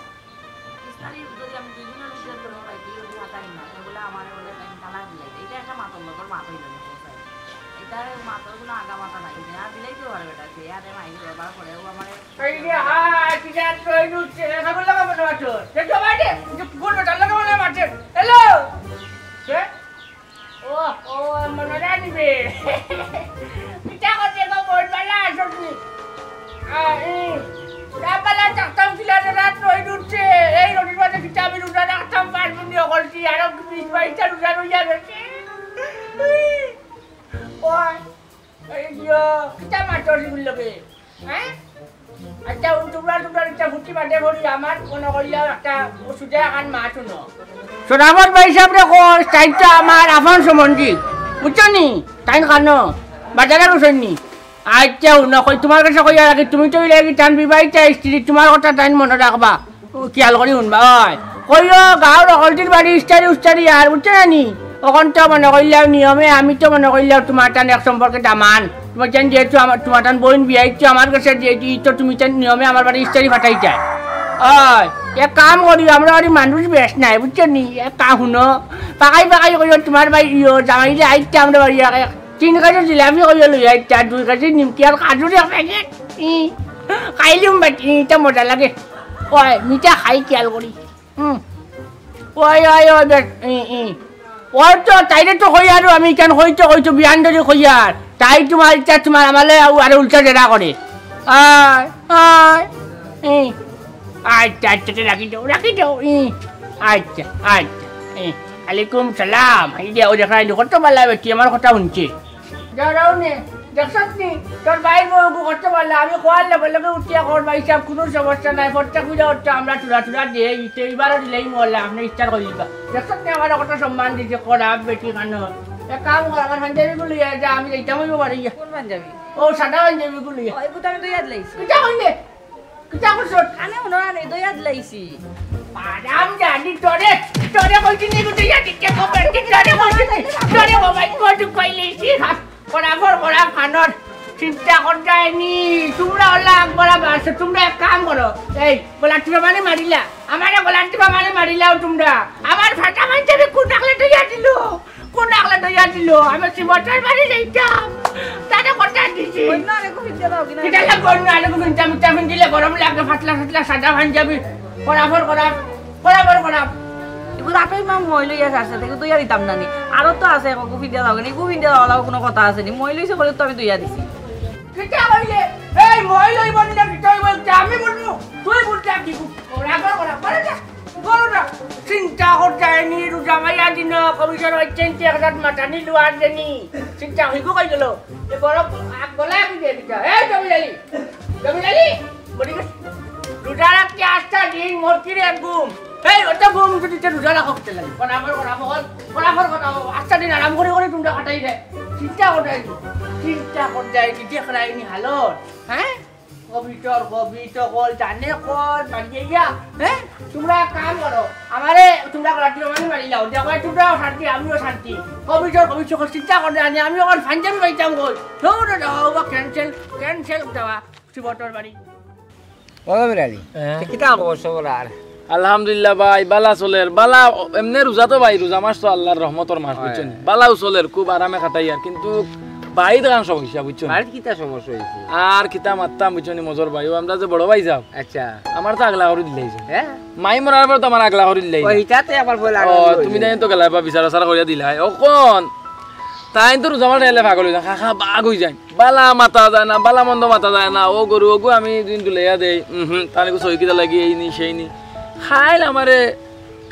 ইস্তারি যদি আমি দুই দিনর ভিতরে তোর বাইকে যদি হাতাই না, তাই বলে আমারে বলে তাই তালাক দিলাই। এটা একটা মাতর লগর মাত হইল না, কোথায়? এটা মাতর কোনো আগা মাথা নাই, এটা আর দিলাই তো পারে বেটা, যে আরে মাইকে ব্যবহার করে, ও আমারে এই যে, হ্যাঁ, কি জাত তৈরি হচ্ছে, এটা বললাম আমার মাতর। দেখো বাইরে, যে কোন বেটার লগে বলে মাতর। হ্যালো? কে? ও, ও, মনে রাখবে। কিতা করছে গো, বইন বালা আছো নি? আ, ই, তা বালা থাকতাম কিলা রে, রাত নয় উঠছে। এই রবির মাঝে কিতা আমি রোজা রাখতাম পারবো নি, অকলছি। আরো বিশ বাইশটা রোজা রইয়া গেছে। ও, এই দিও, কিতা মাতর ইগুর লগে? হ্যাঁ? আচ্ছা, ও টুকরা টুকরা একটা ফুটি বাদে ভরি আমার মনে করিয়া একটা ওষুধে আহান মা শুনো। সরাফত ভাই সাহেব রে কো, তাইন তো আমার আপন সম্বন্ধী, বুঝছো নি? তাইন কানো বাজারে বসেন নি? আচ্ছা, হুনো, কই তোমার কাছে কইয়া রাখি, তুমি তো ইলাগি তান বিবাহিতা স্ত্রী, তোমার কথা তাইন মনে রাখবা। ও, খিয়াল করি হুনবা, অয়। কইও, গাঁওর অকলটির বাড়ি ইস্তারি উস্তারি আর, বুঝছো না নি? অখন তো মনে করিলাও নিয়মে, আমি তো মনে করিলাও তোমার তান এক সম্পর্কে দামান। তোমার তান যেহেতু আমার, তোমার তান বইন বিয়া ইচ্ছে আমার কাছে, যেহেতু ই তো তুমি তান নিয়মে আমার বাড়ি ইস্তারি পাঠাইতায়। অয়, এক কাম করি, আমরা বাড়ি মানুষ বেশ নাই, বুঝছো নি? এক কাম হুনো, পাকাই পাকাই কইও তোমার ভাই ইয়ো, জামাইলে আইতে আমরা বাড়ি এক, এক তিন কেজি জিলাপি কইও লই আইতে, আর দুই কেজি নিমকি আর কাজুর এক প্যাকেট। ই, খাইলিম বেটি, ইটা মজা লাগে। অয়, মিঠা খাই খিয়াল করি। হুম। ওই, ওই, ওই, বেশ, ই, ই। ওই তো, তাইরে তো কইয়ার, আমি কেন কইতো, কইতো, বিয়ান ধরে কইয়ার। তাই তোমার ইচ্ছা, তোমার আমালে আউ আরো উল্টা জেরা করে। আয়, আয়, ই। আচ্ছা, আচ্ছা, আচ্ছা, রাখি দাও, রাখি দাও, ই। আচ্ছা, আচ্ছা, ই। আলাইকুম সালাম। এই যে, ও দেখা, এই কত বালা বেটি, আমার কথা হুনছে। যাও, যাও নে। দেখছত নি? তোর ভাইর বউ কত বালা, আমি খোয়ার লগে লগে উঠিয়া কর, ভাই সাহেব, কুনু সমস্যা নাই, প্রত্যেক পূজা করতে আমরা চূড়া চূড়া দেই, ইতে এবারও দিলেই মহল্লা, আপনি ইচ্ছা করে দিবা। দেখছত নি, আমার কত সম্মান দিছে, করা বেটি কানো। এক কাম কর, আমার পাঞ্জাবি গুলো লইয়া যা, আমি যাইতাম অইব বাড়ি গিয়া। কোন পাঞ্জাবি? ও, সাদা পাঞ্জাবি গুলো লইয়া। ও, এগুলো তো আমি দুই হাত লাইছি। কিতা কইলে? কিতা করছত? আনে, হুনো, আনে, দুই হাত লাইছি। বাদাম জানি তোরে, তোরে কইছি নি, দুই হাত দিতে কবে, তোরে কইছি নি, তোরে বাবা, কত কইলিছি, হা? বরাবর, বরাবর খানোর চিন্তা কর করা বাস, তোমরা এক কাম করো, এই গলার টিপা মারি মারিলা, আমারে গলার টিপা মারি মারিলাও তোমরা। আমার ফাটা পাঞ্জাবি কোন আকলে ধইয়া দিল, কোন আকলে ধইয়া দিল? আমি শ্রীমতর বাড়ি যাইতাম, তারে কথা দিছি। অন্য আরেকো ফিরতে দাও কিনা? কিতা লাগবো অন্য আরেকো ফিরতে? আমি চাপিন দিলে গরম লাগে, ফাটলা ফাটলা সাদা পাঞ্জাবি, ফরাফর করা, ফরাফর করা। এগু রাতে ইমাম মই লইয়া আছে, দেখো ধইয়া দিতাম না নি। আরো তো আছে, এগু ফিরতে দাও কিনা? এগু ফিরতে দাও, কোনো কথা আছে নি? মই লইছে বলে তো আমি ধইয়া দিছি। কিতা কইলে? এই মই লইব না কিতা অইব? আমি বলবো, তুই বলতে কি? ওরা করো, ওরা করো না, করো না। চিন্তা করতে হয়নি, রোজা মাইয়া দিন, কমিশন হচ্ছে, এক হাজার মাতানি লুয়ার দেনি। চিন্তা হইব কই গেল? এ বড় আগ গলায় আমি দিয়ে দিতে। এই জমির আলী, জমির আলী, বলি গেছে, রোজা রাখতে আটটা দিন, মরকির এক ঘুম। এই, ওটা ঘুম যদি তে রোজা রাখো, করতে লাগে। বরাবর, বরাবর, বরাবর কথা, আটটা দিন আরাম করে করে তোমরা কাটাই দেয়। চিন্তা করতে হয়নি, চিন্তা করতে হয়নি, দেখরায়নি হালত, হ্যাঁ? কবিতর, কবিত কল, জানে কল, মারিয়া, হ্যাঁ? তোমরা এক কাম করো, আমারে তোমরা রাত্রি মানে মারি যাও, দেখো তোমরাও শান্তি, আমিও শান্তি। কবিতর, কবিত কল, চিন্তা করতে হয়নি, আমি ওখানে ফাঞ্জাবি পাইতাম কই। দৌড়ে যাওয়া, ওবা cancel, cancel দেওয়া, শ্রীমতর বাড়ি। ও জমির আলী, হ্যাঁ? তে কিতা খবর সবর আর? আলহামদুলিল্লাহ ভাই, বালা চলের, বালা। এমনে রোজা তো ভাই, রোজা মাস তো আল্লাহর রহমতর মাস, হয়। বুঝছো নি? বালাও চলের, খুব আরামে কাটাই আর, কিন্তু বাড়িত গান সমস্যা, বুঝছো নি? বাড়িত কিতা সমস্যা হইছে? আর কিতা মাততাম, বুঝছো নি মজর ভাই, ও আমরা যে বড় ভাই সাব, আচ্ছা। আমার তো আগলা করি দিলাইছে। হ্যাঁ? মাই মরার পর তো আমার আগলা করি দিলাই। ও, ইটাতে আবার বলে ও, আগলা তুমি করি তাই তো গেলা বা বিচার আচার করিয়া দিলাই। অখন তাইন তো রোজা মাস আইলে পাগল অই যাইন, খাখা বাঘ অই যাইন। বালা মাতা যায় না, বালা মন্দ মাতা যায় না। ও গরু ওগু আমি দিন দুলাইয়া দেই, উহুম, তার নাকি সই কিতা লাগি, এই নি, সেই নি। খাইল আমারে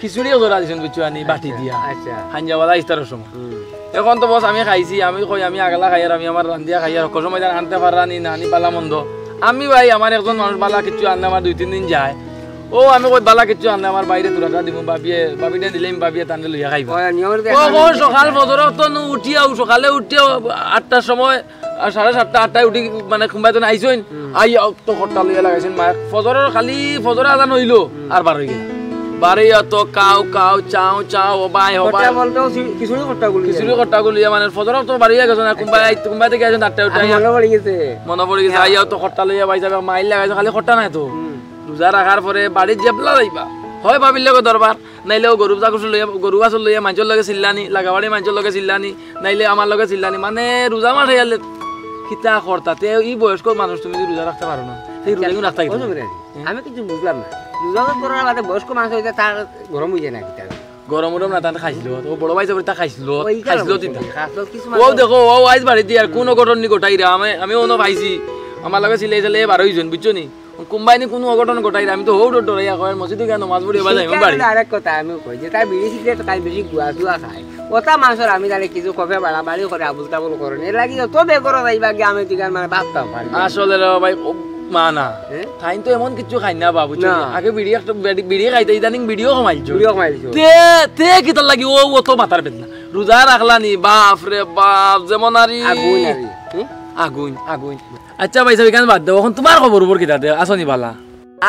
খিচুড়িও ধরা দিছইন, বুঝছো আনি, বাটি আচ্ছা, দিয়া। আচ্ছা। হাঞ্জা বালা ইফতারর সময়। হুম। এখন তো বস আমি খাইছি, আমি কই আমি আগলা খাই আর আমি আমার রান্দিয়া খাই আর হকল সময় জান আনতে পারা নি না, আনি বালা মন্দ। আমি ভাই আমার একজন মানুষ বালা কিচ্ছু আনলে আমার দুই তিন দিন যায়। ও আমি কই বালা কিচ্ছু আনলে আমার বাইরে তোরাটা দিমু, বাবিয়ে, বাবিটা দিলে আমি বাবিয়ে তানরে লইয়া খাইবা। ওই নিয়মর ও, দেখা ও, সকাল ফজর তো নু উঠিয়াও, সকালে উঠিয়াও আটটার সময় আর সাড়ে সাতটা, আটটায় উঠি, মানে, কুম্বাই তো আইছইন, হুম। আইয়া তো খট্টা লইয়া লাগাইছইন, মায় ফজরর খালি ফজর আজান অইলো, হুম। আর বার অই গেলা। বারে অত কাউ কাউ, চাও চাও, ও বাই, ও বাই। খট্টা বলতে ও ছি-, খিচুড়ি খট্টা গুলি। খিচুড়ি খট্টা গুলি, মানে, ফজর তো বাড়িয়া গেছে না, কুম্বাই আচ্ছা। আই-, কুম্বাই থেকে আইছইন আটটায় উঠি, আচ্ছা, আইয়া মনে পড়ি গেছে। মনে পড়ি গেছে, ইয়া। আইয়া তো খট্টা লইয়া বাইছা, মাইল লাগাইছে, খালি খট্টা নাই তো। হুম। রোজা রাখার পরে বাড়িত যেবলা যাইবা, হয় ভাবির লগে দরবার, নাইলে ও গরু ছাগল লইয়া, গরু বাছুর লইয়া মানষর লগে চিল্লানি, লাগাবাড়ি মানষর লগে চিল্লানি, নাইলে আমার লগে চিল্লানি। মানে রোজা মাস আইলে কিতা করতা? তে ই বয়স্ক মানুষ তুমি যদি রোজা রাখতে পারো না, সেই রোজা কিন্তু রাখতে ও পারো না। জমির আলী, হ্যাঁ? আমি কিছু বুঝলাম না। রোজা তো করার বাদে বয়স্ক মানুষ হইতে তার গরম হয়ে যায় না কিতা? গরম উরম না, তাতে খাইছিল। ও বড় ভাই সবরে তা খাইছিল, ওই কারণে খাইছিল তিনটা। খাইছিল কিছু ও মানুষ। দেখো, ও আইজ বাড়িত দিয়া আর কোন অঘটন নি ঘটাইরা। আমি, আমি অনো পাইছি। আমার লগে চিল্লাই চিল্লাই বারোই জন, বুঝছো নি? কুম্বাইনি কোনো অঘটন ঘটাইরা, আমি তো হৌ ডর ডরাইয়া কয়, মসজিদে গিয়া নমাজ পড়ি এবার যাইমু সেই বাড়ি। কারণে আরেক কথা আমি কই যে তাই বিড়ি সিগারেট খাই, বেশি গুয়া চুয়া খায়। ওটা মানুষের আমি জানি কিছু কফে বাড়াবাড়ি করে, আবুল তাবুল করে। এর লাগি যত বেগর যাইবা গিয়া আমি তুই মানে ভাবতাম পারি। আসলে রে ভাই, ও মা না। হ্যাঁ? তাইন তো এমন কিছু খাই না বাবু, না। আগে বিড়ি একটা, বিড়ি, বিড়ি খাইতে, ইদানিং বিড়িও কমাইছো। বিড়িও কমাইছো। তে, তে কিতার লাগি ও, ও তো মাথার বেদনা। রোজা রাখলা নি, বাপ রে বাপ, যেমন আরি। আগুন আরি। হুম? আগুন, আগুন। আচ্ছা ভাই সাহেব, এখানে বাদ দেও। এখন তোমার খবর উপর কিতা দে, আছো নি বালা?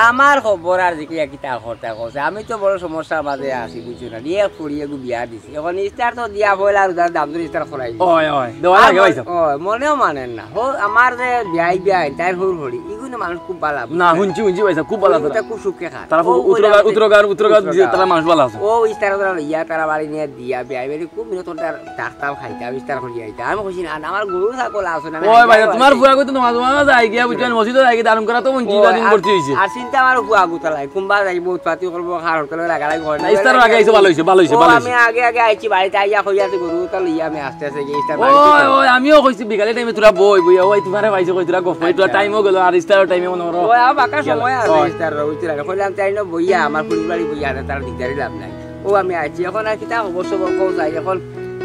আমার খবর আর দেখি কিতা খবর তা কছে। আমি তো বড় সমস্যার মাঝে আছি, বুঝছো না? নিয়ে ফুড়ি এগু বিয়া দিছি। এখন ইস্তার তো দিয়া পয়লা রোজার দাম ধরে ইস্তার করাই দিছি। ওই, ওই, দেওয়া লাগে আমার, ভাই সাহেব। ওই, মনেও মানেন না। হো, আমার যে বিয়াই বিয়াই, তাই হুর হরি। ইগুলো মানুষ খুব বালা, না, বুঝছো? হুনছি, হুনছি ভাই সাহেব, খুব বালা ওই তারা। উতা খুব সুখে খায়। তারা খুব ও, উত্তরগা-, ওই উত্তরগার, উত্তরগার উত্তরগা। যে তারা মানুষ বালা আছে। ও ইস্তার ওরা লইয়া তারা বাড়ি নিয়ে দিয়া বিয়াই বাড়ি খুব বিনোদন তার ডাকতাম খাইতাম, ইফতার করি আইতাম। আমি কইছি, "না, না, আমার গরু ছাগল আছে না, আমি ওই ভাই, আইতাম তোমার আইতাম।" ফুয়া কইতো নামাজ মামাজ যায় গিয়া, বুঝছো, মসজিদে যায় গিয়া, দারুম করা তো মঞ্জি ওই, দারুম আর, ভর্তি হইছে। আর চিন্তা আমার ফুয়া গুতা লাই, কুম্বা যাইবো, উৎপাতি করবো, খার হোটেলে লাগালাই ঘর না, ইফতার আগে আইছো, ভালো হইছে, ভালো হইছে, ও, ভালো হইছে। আমি আগে আগে আইছি, বাড়িতে আইয়া কই আছে, "গরু তা লইয়া আমি আস্তে আস্তে গিয়া ইফতার বাড়ি ওই, করতাম।" ওই, আমিও কইছি বিকালে টাইমে তোরা বই, বইয়া, ওই তোমারে পাইছো, কই তোরা গপ, ওই তোরা আচ্ছা। টাইমও গেল, আর ইফতারর টাইমে মনে করো। ওই, আমার বাক্কা গেল। সময় আছে, ওই। ইফতার, ওই তোরা। কইলাম, "তাই না বইয়া, আমার ফুল বাড়ি বইয়া, আর তারা দিকদারি লাভ নাই।" ও আমি আইছি, এখন আর কিতা খবর সবর কও চাই, এখন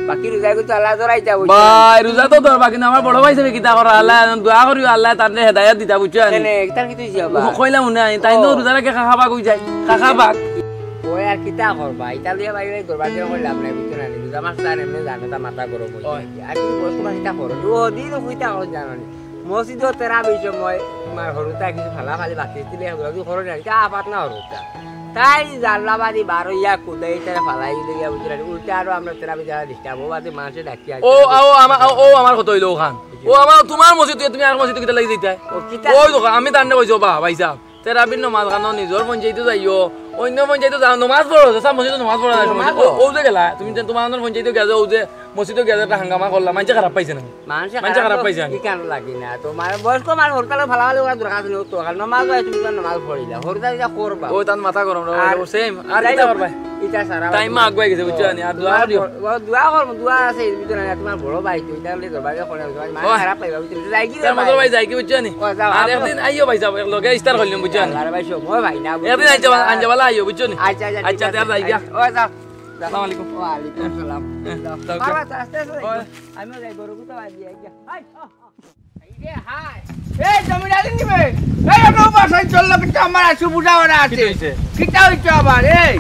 বাকি রোজা কিন্তু আল্লাহ ধরাইতা, বুঝছো? ভাই, রোজা তো ধরবা, কিন্তু আমার বড় ভাই হিসেবে কিতা করা, আল্লাহ দোয়া করিও, আল্লাহ তানরে হেদায়েত দিতা, বুঝছো নি? কেনে, তার কিতা হইছে আবার? ও, কইলাম না, তাই তো ও। রোজা রাখে খাখা বাঘ হই যায়, খাখা বাঘ। ওই আর কিতা করবা, ইটা লইয়া ভাই ভাই করবা, যে কইলাম না, বুঝছো না? রোজা মাস তার এমনি জানো, তা মাথা গরম হই ওই। যায়। আর কি বয়স্ক মানুষ ইটা করো, ও দিন কইতা করো জানো নি? মসজিদও তেরাবির সময়, তোমার হরুতা কিছু ফালা ফালি বাকি দিলে, এগুলো কি করো না? ইটা আপাত না হরুতা। তাই জাল্লাবাদি বারইয়া কুদাই তারা ফালাই লইয়া বুঝলে, উল্টা আরো আমরা তেরা বিদারা দিতাম, ও বাদে মানুষে ডাকি আছে। ও, ও, আমার, ও, ও, আমার কথা অইলো অখান। ও, আমার, তুমার মসজিদ তুমি আর মসজিদ কিতা লাগি দিতায়? ও, কিতা? ওই দেখো, আমি তান্ডে কইছি, "ও বা, ভাইসাব, তেরাবির নমাজ খানো নিজর পঞ্চায়েতো যাইও, অইন্য পঞ্চায়েতো যাও, নমাজ পড়ো, সব মসজিদো নমাজ পড়ো না, নমাজ সমস্যা।" ও, পড়ো। ও যে গেলা, তুমি যে তুমার আনর পঞ্চায়েতো গেছো, ও যে মসজিদো গিয়া যে একটা হাঙ্গামা করলা, মানষে খারাপ পাইছে না? মানষে মানষে খারাপ খারাপ তো পাইছে না? ই কারণে লাগি না, তুমার বয়স্ক মানুষ হরতালে ফালাফালি করার দরকার আছে না, তো খালি নমাজ হয়, তুমি তার নমাজ পড়িলা, হরতাল ইটা করবা। ও, তার মাথা গরম, আর ও সেম, আর যাই কিতা হোক, করবা? ইটা সারা তাই মা আগুয়াই গেছে, বুঝছো নি? আর দোয়া করিও। ও, দোয়া করবো, দোয়া আছে, এর ভিতরে না, তুমার বড় ভাই তো, ইটা হলে দরবারে করে, তুমার মানষে ও, খারাপ পাইবা, বুঝছো? যাই কি রে তার ভাই? মজর ভাই যাই কি, বুঝছো নি? ও, যাও, আর আপনি একদিন আইও ভাইসাব, এক লগে ইফতার করলাম, বুঝছো নি? আরে ভাই, সময় ভাই না, বুঝছো? একদিন আঞ্জাবালা, আঞ্জাবালা আইও, বুঝছো নি? আচ্ছা, আচ্ছা, ঠিক আচ্ছা, আছে। তে আর যাই গিয়া। আচ্ছা, ও, যাও। আসসালামু আলাইকুম। ওয়ালাইকুম আসসালাম। হ্যাঁ, যাও, যাও। বাবা, আস্তে আস্তে যাই। ওই। আমিও যাই, গরু গুতা বাঁধি আই গিয়া। হাই, ও, ও। এই রে, হাই। এই, জমির আলী নিবে। এই, ওটা বাসায় চললো, কিন্তু আমার আসু বুঝা ওরা আছে। কিতা হইছে? কিতা হইছে আবার? এই,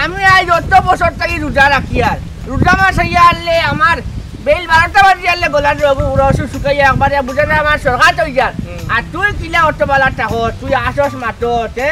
আমি আজ অত বছর থাকি রোজা রাখি আর। রোজা মাস আইয়া আনলে আমার বেইল বারোটা বাজি আনলে গলার রগ, রস শুকাইয়া একবারে বুঝে না আমার সরকার হয়ে যার। হুম। আর তুই কিলা অত বালা টাহো, তুই আসস মাতো, তে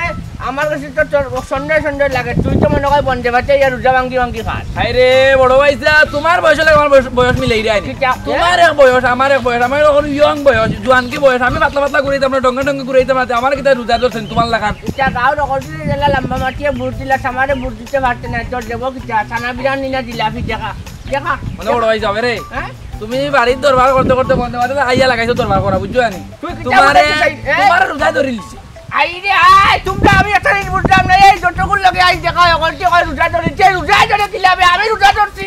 আমার কাছে তো তোর সন্দেহ সন্দেহ লাগে, তুই তো মনে হয় বন্দে ভাতে ইয়া রোজা ভাঙ্গি ভাঙ্গি খাস। হায় রে, বড় ভাইসাব, তুমার বয়স লাগে আমার বয়স, বয়স মিলাই রে আইনি। কিতা? তুমার এক বয়স, আমার এক বয়স, আমার এখন ইয়ং বয়স, জোয়ানকি বয়স, আমি পাতলা পাতলা ঘুরাইতাম না, ডঙ্গে ডঙ্গে ঘুরাইতাম না, তে আমার কিতা রোজা ধরছেন তুমার লাখান? ইটা গাঁও রকম যদি জেলা লম্বা মাটিয়ে ভোট দিলা, সামারে ভোট দিতে পারতে না, তোর দেবো কিতা? সানা বিরান নিনা জিলাপি দেখা, দেখা। মানে বড় ভাইসাব রে, হ্যাঁ? তুমি বাড়ির দরবার করতে করতে বন্দে ভাতে আইয়া লাগাইছো দরবার করা, বুঝছো নি? তুই কিতা তুমারে, বলতে চাই, এ? তুমারে রোজা ধরিলিছে। আই রে আয়, তুমরা আমি একটা জিনিস বুঝলাম না, এই যতগুলো লগে আই দেখা হয়, অকলটি কয় রোজা ধরেছে, রোজা ধরে কিলাবে, আমি রোজা ধরছি।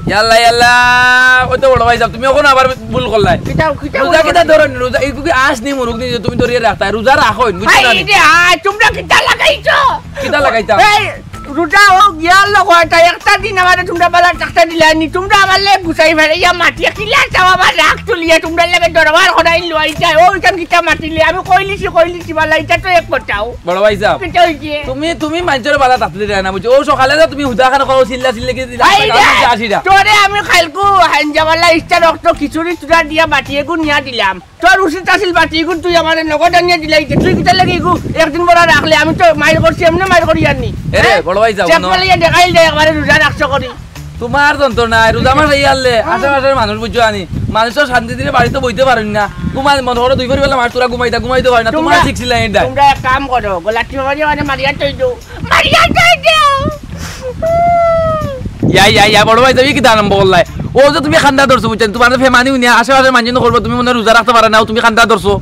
ইয়াল্লা, ইয়াল্লা, ওই তো বড় ভাইসাব, তুমি এখন আবার ভুল করলায়। কিতা, কিতা রোজা ভুল কিতা করছি? ধরো নি, রোজা, এই কি আস নি মুরুক নি যে তুমি ধরিয়া রাখতায়, রোজা রাখো, বুঝছো না আই নি? রে আয়, তুমরা কিতা লাগাইছো? কিতা লাগাইতাম? এই, রোজা হোক, ইয়ার লোক হয়, তাই একটা দিন আমারে তুমরা বালা থাকতে দিলায় নি, তুমরা আমার লেপ গুছাই ফেলে, ইয়া মাটিয়ে কিলা চাও আমার রাগ তুলিয়া, তুমরা লাগে দরবার করাই লই যায়, ও ইখান কিতা মাতিলে, আমি কইলিছি, কইলিছি বালা, ইটা তো এক কথাও। বড় ভাইসাব, কিতা হইছে? তুমি, তুমি মানষরে বালা থাকতে দেয় না, বুঝছো? ও সকালে তো তুমি হুদা খান করো, চিল্লা চিল্লি কি দিলা, এই রে, আশিটা। তোরে আমি খাইলকু, হাঞ্জাবালা, ইচ্ছা রক্ত, খিচুড়ি চুড়া দিয়া বাটিয়ে গু নিয়া দিলাম। তোর উচিত আছিল বাটি ইগুন তুই আমারে নগদ আনিয়া দিলাইতে। তুই কিতা লাগি ইগু একদিন বড় রাখলে? আমি তো মাইর করছি, এমনে মাইর করি আননি। এরে, হ্যাঁ? বড় ভাইসাব, চেপ হুনো। ফালাইয়া দেখাইল দে একবারে রোজা রাখছো করি। তুমার যন্ত্রণায়, রোজা মাস আইয়া আনলে, হুম। আশেপাশের মানুষ বুঝছো আনি। মানুষ তো শান্তি দিলে বাড়িতে বইতে পারেন না। ঘুমায় মনে করো দুই পরিবার মানুষ তোরা ঘুমাইতা, ঘুমাইতে পারে না। তুমার তুমরা, ঠিক ছিল এটা। তুমরা এক কাম করো, গলা টিপা মারিয়া মানে মারিয়া তৈ দেও। মারিয়া তৈ দেও। ইয়া, ইয়া, ইয়া, বড় ভাইসাব, ই কিতা আরম্ভ করলায়? ও যে তুমি কান্দা ধরছো, বুঝছো নি? তুমার যে ফেমানি হুনিয়া আশেপাশের মানুষ করবো, তুমি মনে হয় রোজা রাখতে পারো না, ও তুমি কান্দা ধরছো।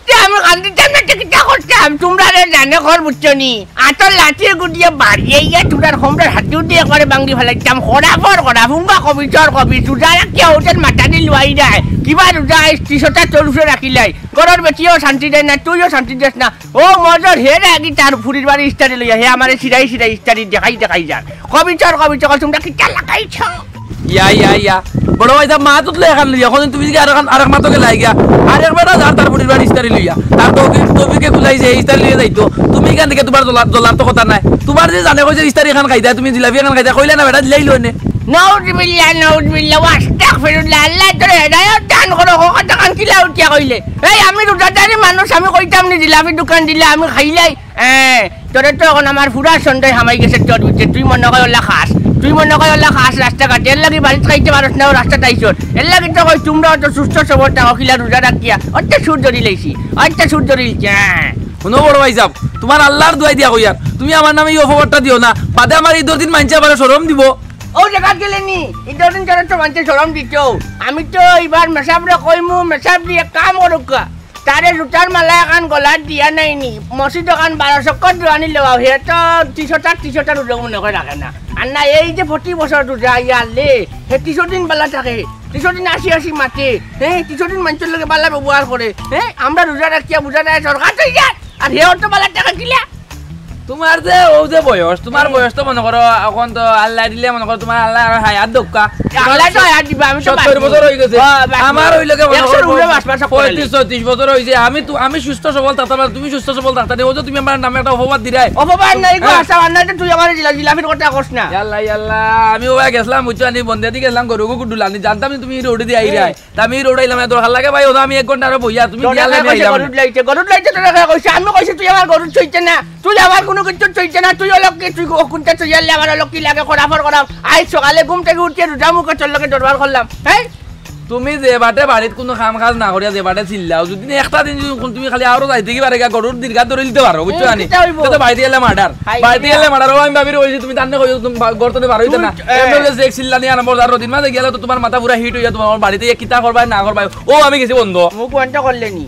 তে আমি কান্দিতাম না, তে কিতা করতাম? তুমরা রে জানে ঘর, বুঝছো নি? আতর লাঠিয়ে গুটিয়ে বাড়িয়ে ইয়া তুমরার হোমরার হাতে উঠে একবারে ভাঙ্গি ফেলাইতাম। খরা পর খরা, ফুঙ্গা কবি, চর কবি, রোজা রাখিয়া উঠেন মাথা দি লুয়াই যায়। কিবা রোজা আইস, ত্রিশটা চল্লিশে রাখিলাই। ঘরর বেটিও শান্তি দেয় না, তুইও শান্তি দেস না। ও মজর, হে রে আগি তার ফুরির বাড়ি ইস্তারি লইয়া, হে আমারে সিরাই সিরাই ইস্তারি দেখাই দেখাই যার। কবিচর, কবিচর, তুমরা কিতা লাগাইছো? ইয়া, ইয়া, ইয়া। বড় ভাইসাব, মা তুতলে এখান লইয়া, এখন তুমি কি আর এখন আরেক মা তো গেলাই গিয়া। আরেক বেটা যার তার ফুরির বাড়ি ইস্তারি লইয়া। তার তৌফিক, তৌফিকে কুলাই যে ইস্তারি লইয়া যাইতো। তুমি এখান থেকে তুমার দলার, দলার তো কথা নাই। তুমার যে জানে কইছে ইস্তারি এখান খাইতা, তুমি জিলাপি এখান খাইতা, কইলে না বেটা, দিলাই লইনে। নাউজুবিল্লাহ, নাউজুবিল্লাহ, ওয়া আস্তাগফিরুল্লাহ, আল্লাহ তোরে হেদায়েত দান করো, কথা কান কিলা উঠিয়া কইলে। এই আমি রোজাদারি মানুষ, আমি কইতাম নি জিলাপি দোকান দিলা, আমি খাইলাই। হ্যাঁ, তোরে তো এখন আমার পুরা সন্দেহ হামাই গেছে তোর ভিতরে। তুই মনে কয় ওলা খাস, তুই মনে কয় ওলা খাস রাস্তাঘাটে, এর লাগি বাড়িত খাইতে পারস না, ও রাস্তাত আইছস। এর লাগি তো কই তুমরা অত সুস্থ সবল থাকো, কিলা রোজা রাখিয়া, অত সুর ধরি লাইছি, অত সুর ধরি লাইছি, হ্যাঁ। হুনো বড় ভাইসাব, তুমার আল্লার দোয়াই দিয়া কইয়ার, তুমি আমার নামে ই অপবাদটা দিও না, বাদে আমার ইদর দিন মানষে আমারে শরম দিবো। ও জাগাত গেলে নি, ইদর দিন তোরে তো মানষে শরম দিতো। আমি তো ইবার মেসাবরে কইমু, মেসাব দি এক কাম করুক্কা। তারে জুতার মালা এখান গলাত দিয়া নাইনি, মসজিদ ওখান বারো চক্কর দোয়ানি লওয়া, হে তো ত্রিশটা, ত্রিশটা রোজা মনে করে রাখে না। আর না, এই যে প্রতি বছর রোজা আইয়া আনলে, হে ত্রিশ দিন বালা থাকে, ত্রিশ দিন আসি আসি মাতে, হে ত্রিশ দিন মানষর লগে বালা ব্যবহার করে, হে আমরা রোজা রাখিয়া বুঝা যায় সরকার তো ইয়ার, আর হে অত বালা টাকা কিলা? তোমার যে, ও যে বয়স, তোমার বয়স তো মনে করো, এখন তো আল্লায় দিলে মনে করো, তোমার আল্লায় আরো হায়াত দউক্কা। আল্লায় তো হায়াত দিবা, আমি তো সত্তর বাঁচবো। বছর অই গেছে। হ্যাঁ, বাঁচবো। আমার অইলো গি মনে একশোর করো, উপরে বাঁচবার সব করে পঁয়ত্রিশ, ছয়ত্রিশ বছর অইছে। আমি তো, আমি সুস্থ সবল থাকতাম, আর তুমি সুস্থ সবল থাকতা নি। ও যে তুমি আমার নামে একটা অপবাদ দিরায়। অপবাদ নাই গো, হ্যাঁ। আশা, আর নাই তো তুই আমার জিলা-, জিলাপির কথা কস না। ইয়াল্লা, ইয়াল্লা, আমি ওবা গেছলাম, বুঝছো নি, বন্দিয়াদি গেছলাম, গরু গুকু ডুলানি, জানতাম নি তুমি রোডে দিয়া আইরায়। তা আমি রোড আইলাম, এত ভালা লাগে ভাই, ওদা আমি এক ঘন্টা আরো বইয়া, তুমি তোরে গিয়া কে লাইনে কইছে আইলাম। গরুত লাইছে, গরুত লাইছে, তোরে কে কইছে? আমি কইছি তুই আমার গরুত চইতে না, তুই আমার কুনু কিচ্ছু চইতে না, তুই অলক্ষ্মী, তুই ও কুনটা চইয়ালে আমার অলক্ষ্মী লাগে, খরাফর খরাফ। আইজ সকালে ঘুম থাকি উঠিয়া রুজা মুখে তোর লগে দরবার করলাম, হ্যাঁ? তুমি যে বাটে বাড়িত কুনু কাম কাজ না করিয়া যে বাটে চিল্লাও, যদি না একটা দিন যদি তুমি খালি আরো যাইতে কি পারে গা, গরুর দীর্ঘা ধরে দিতে পারো, বুঝছো হুম, নি? কিতা অইবো? তো বাড়িতে গেলে মার্ডার, হাই বাড়িতে রে। গেলে মার্ডার। ও আমি ভাবিরে কইছি তুমি তার না কইও, তুমি বা-, ঘর তনে বার অইতা না। তুই, এ। এমনি বলে যে এক চিল্লানি আরম্ভ, আর দিন মাঝে গেলে তো তোমার মাথা পুরা হিট অইয়া তোমার বাড়িতে গিয়া কিতা করবায় না করবায়। ও আমি গেছি বন্ধ। মুখ বন্ধ করলে নি?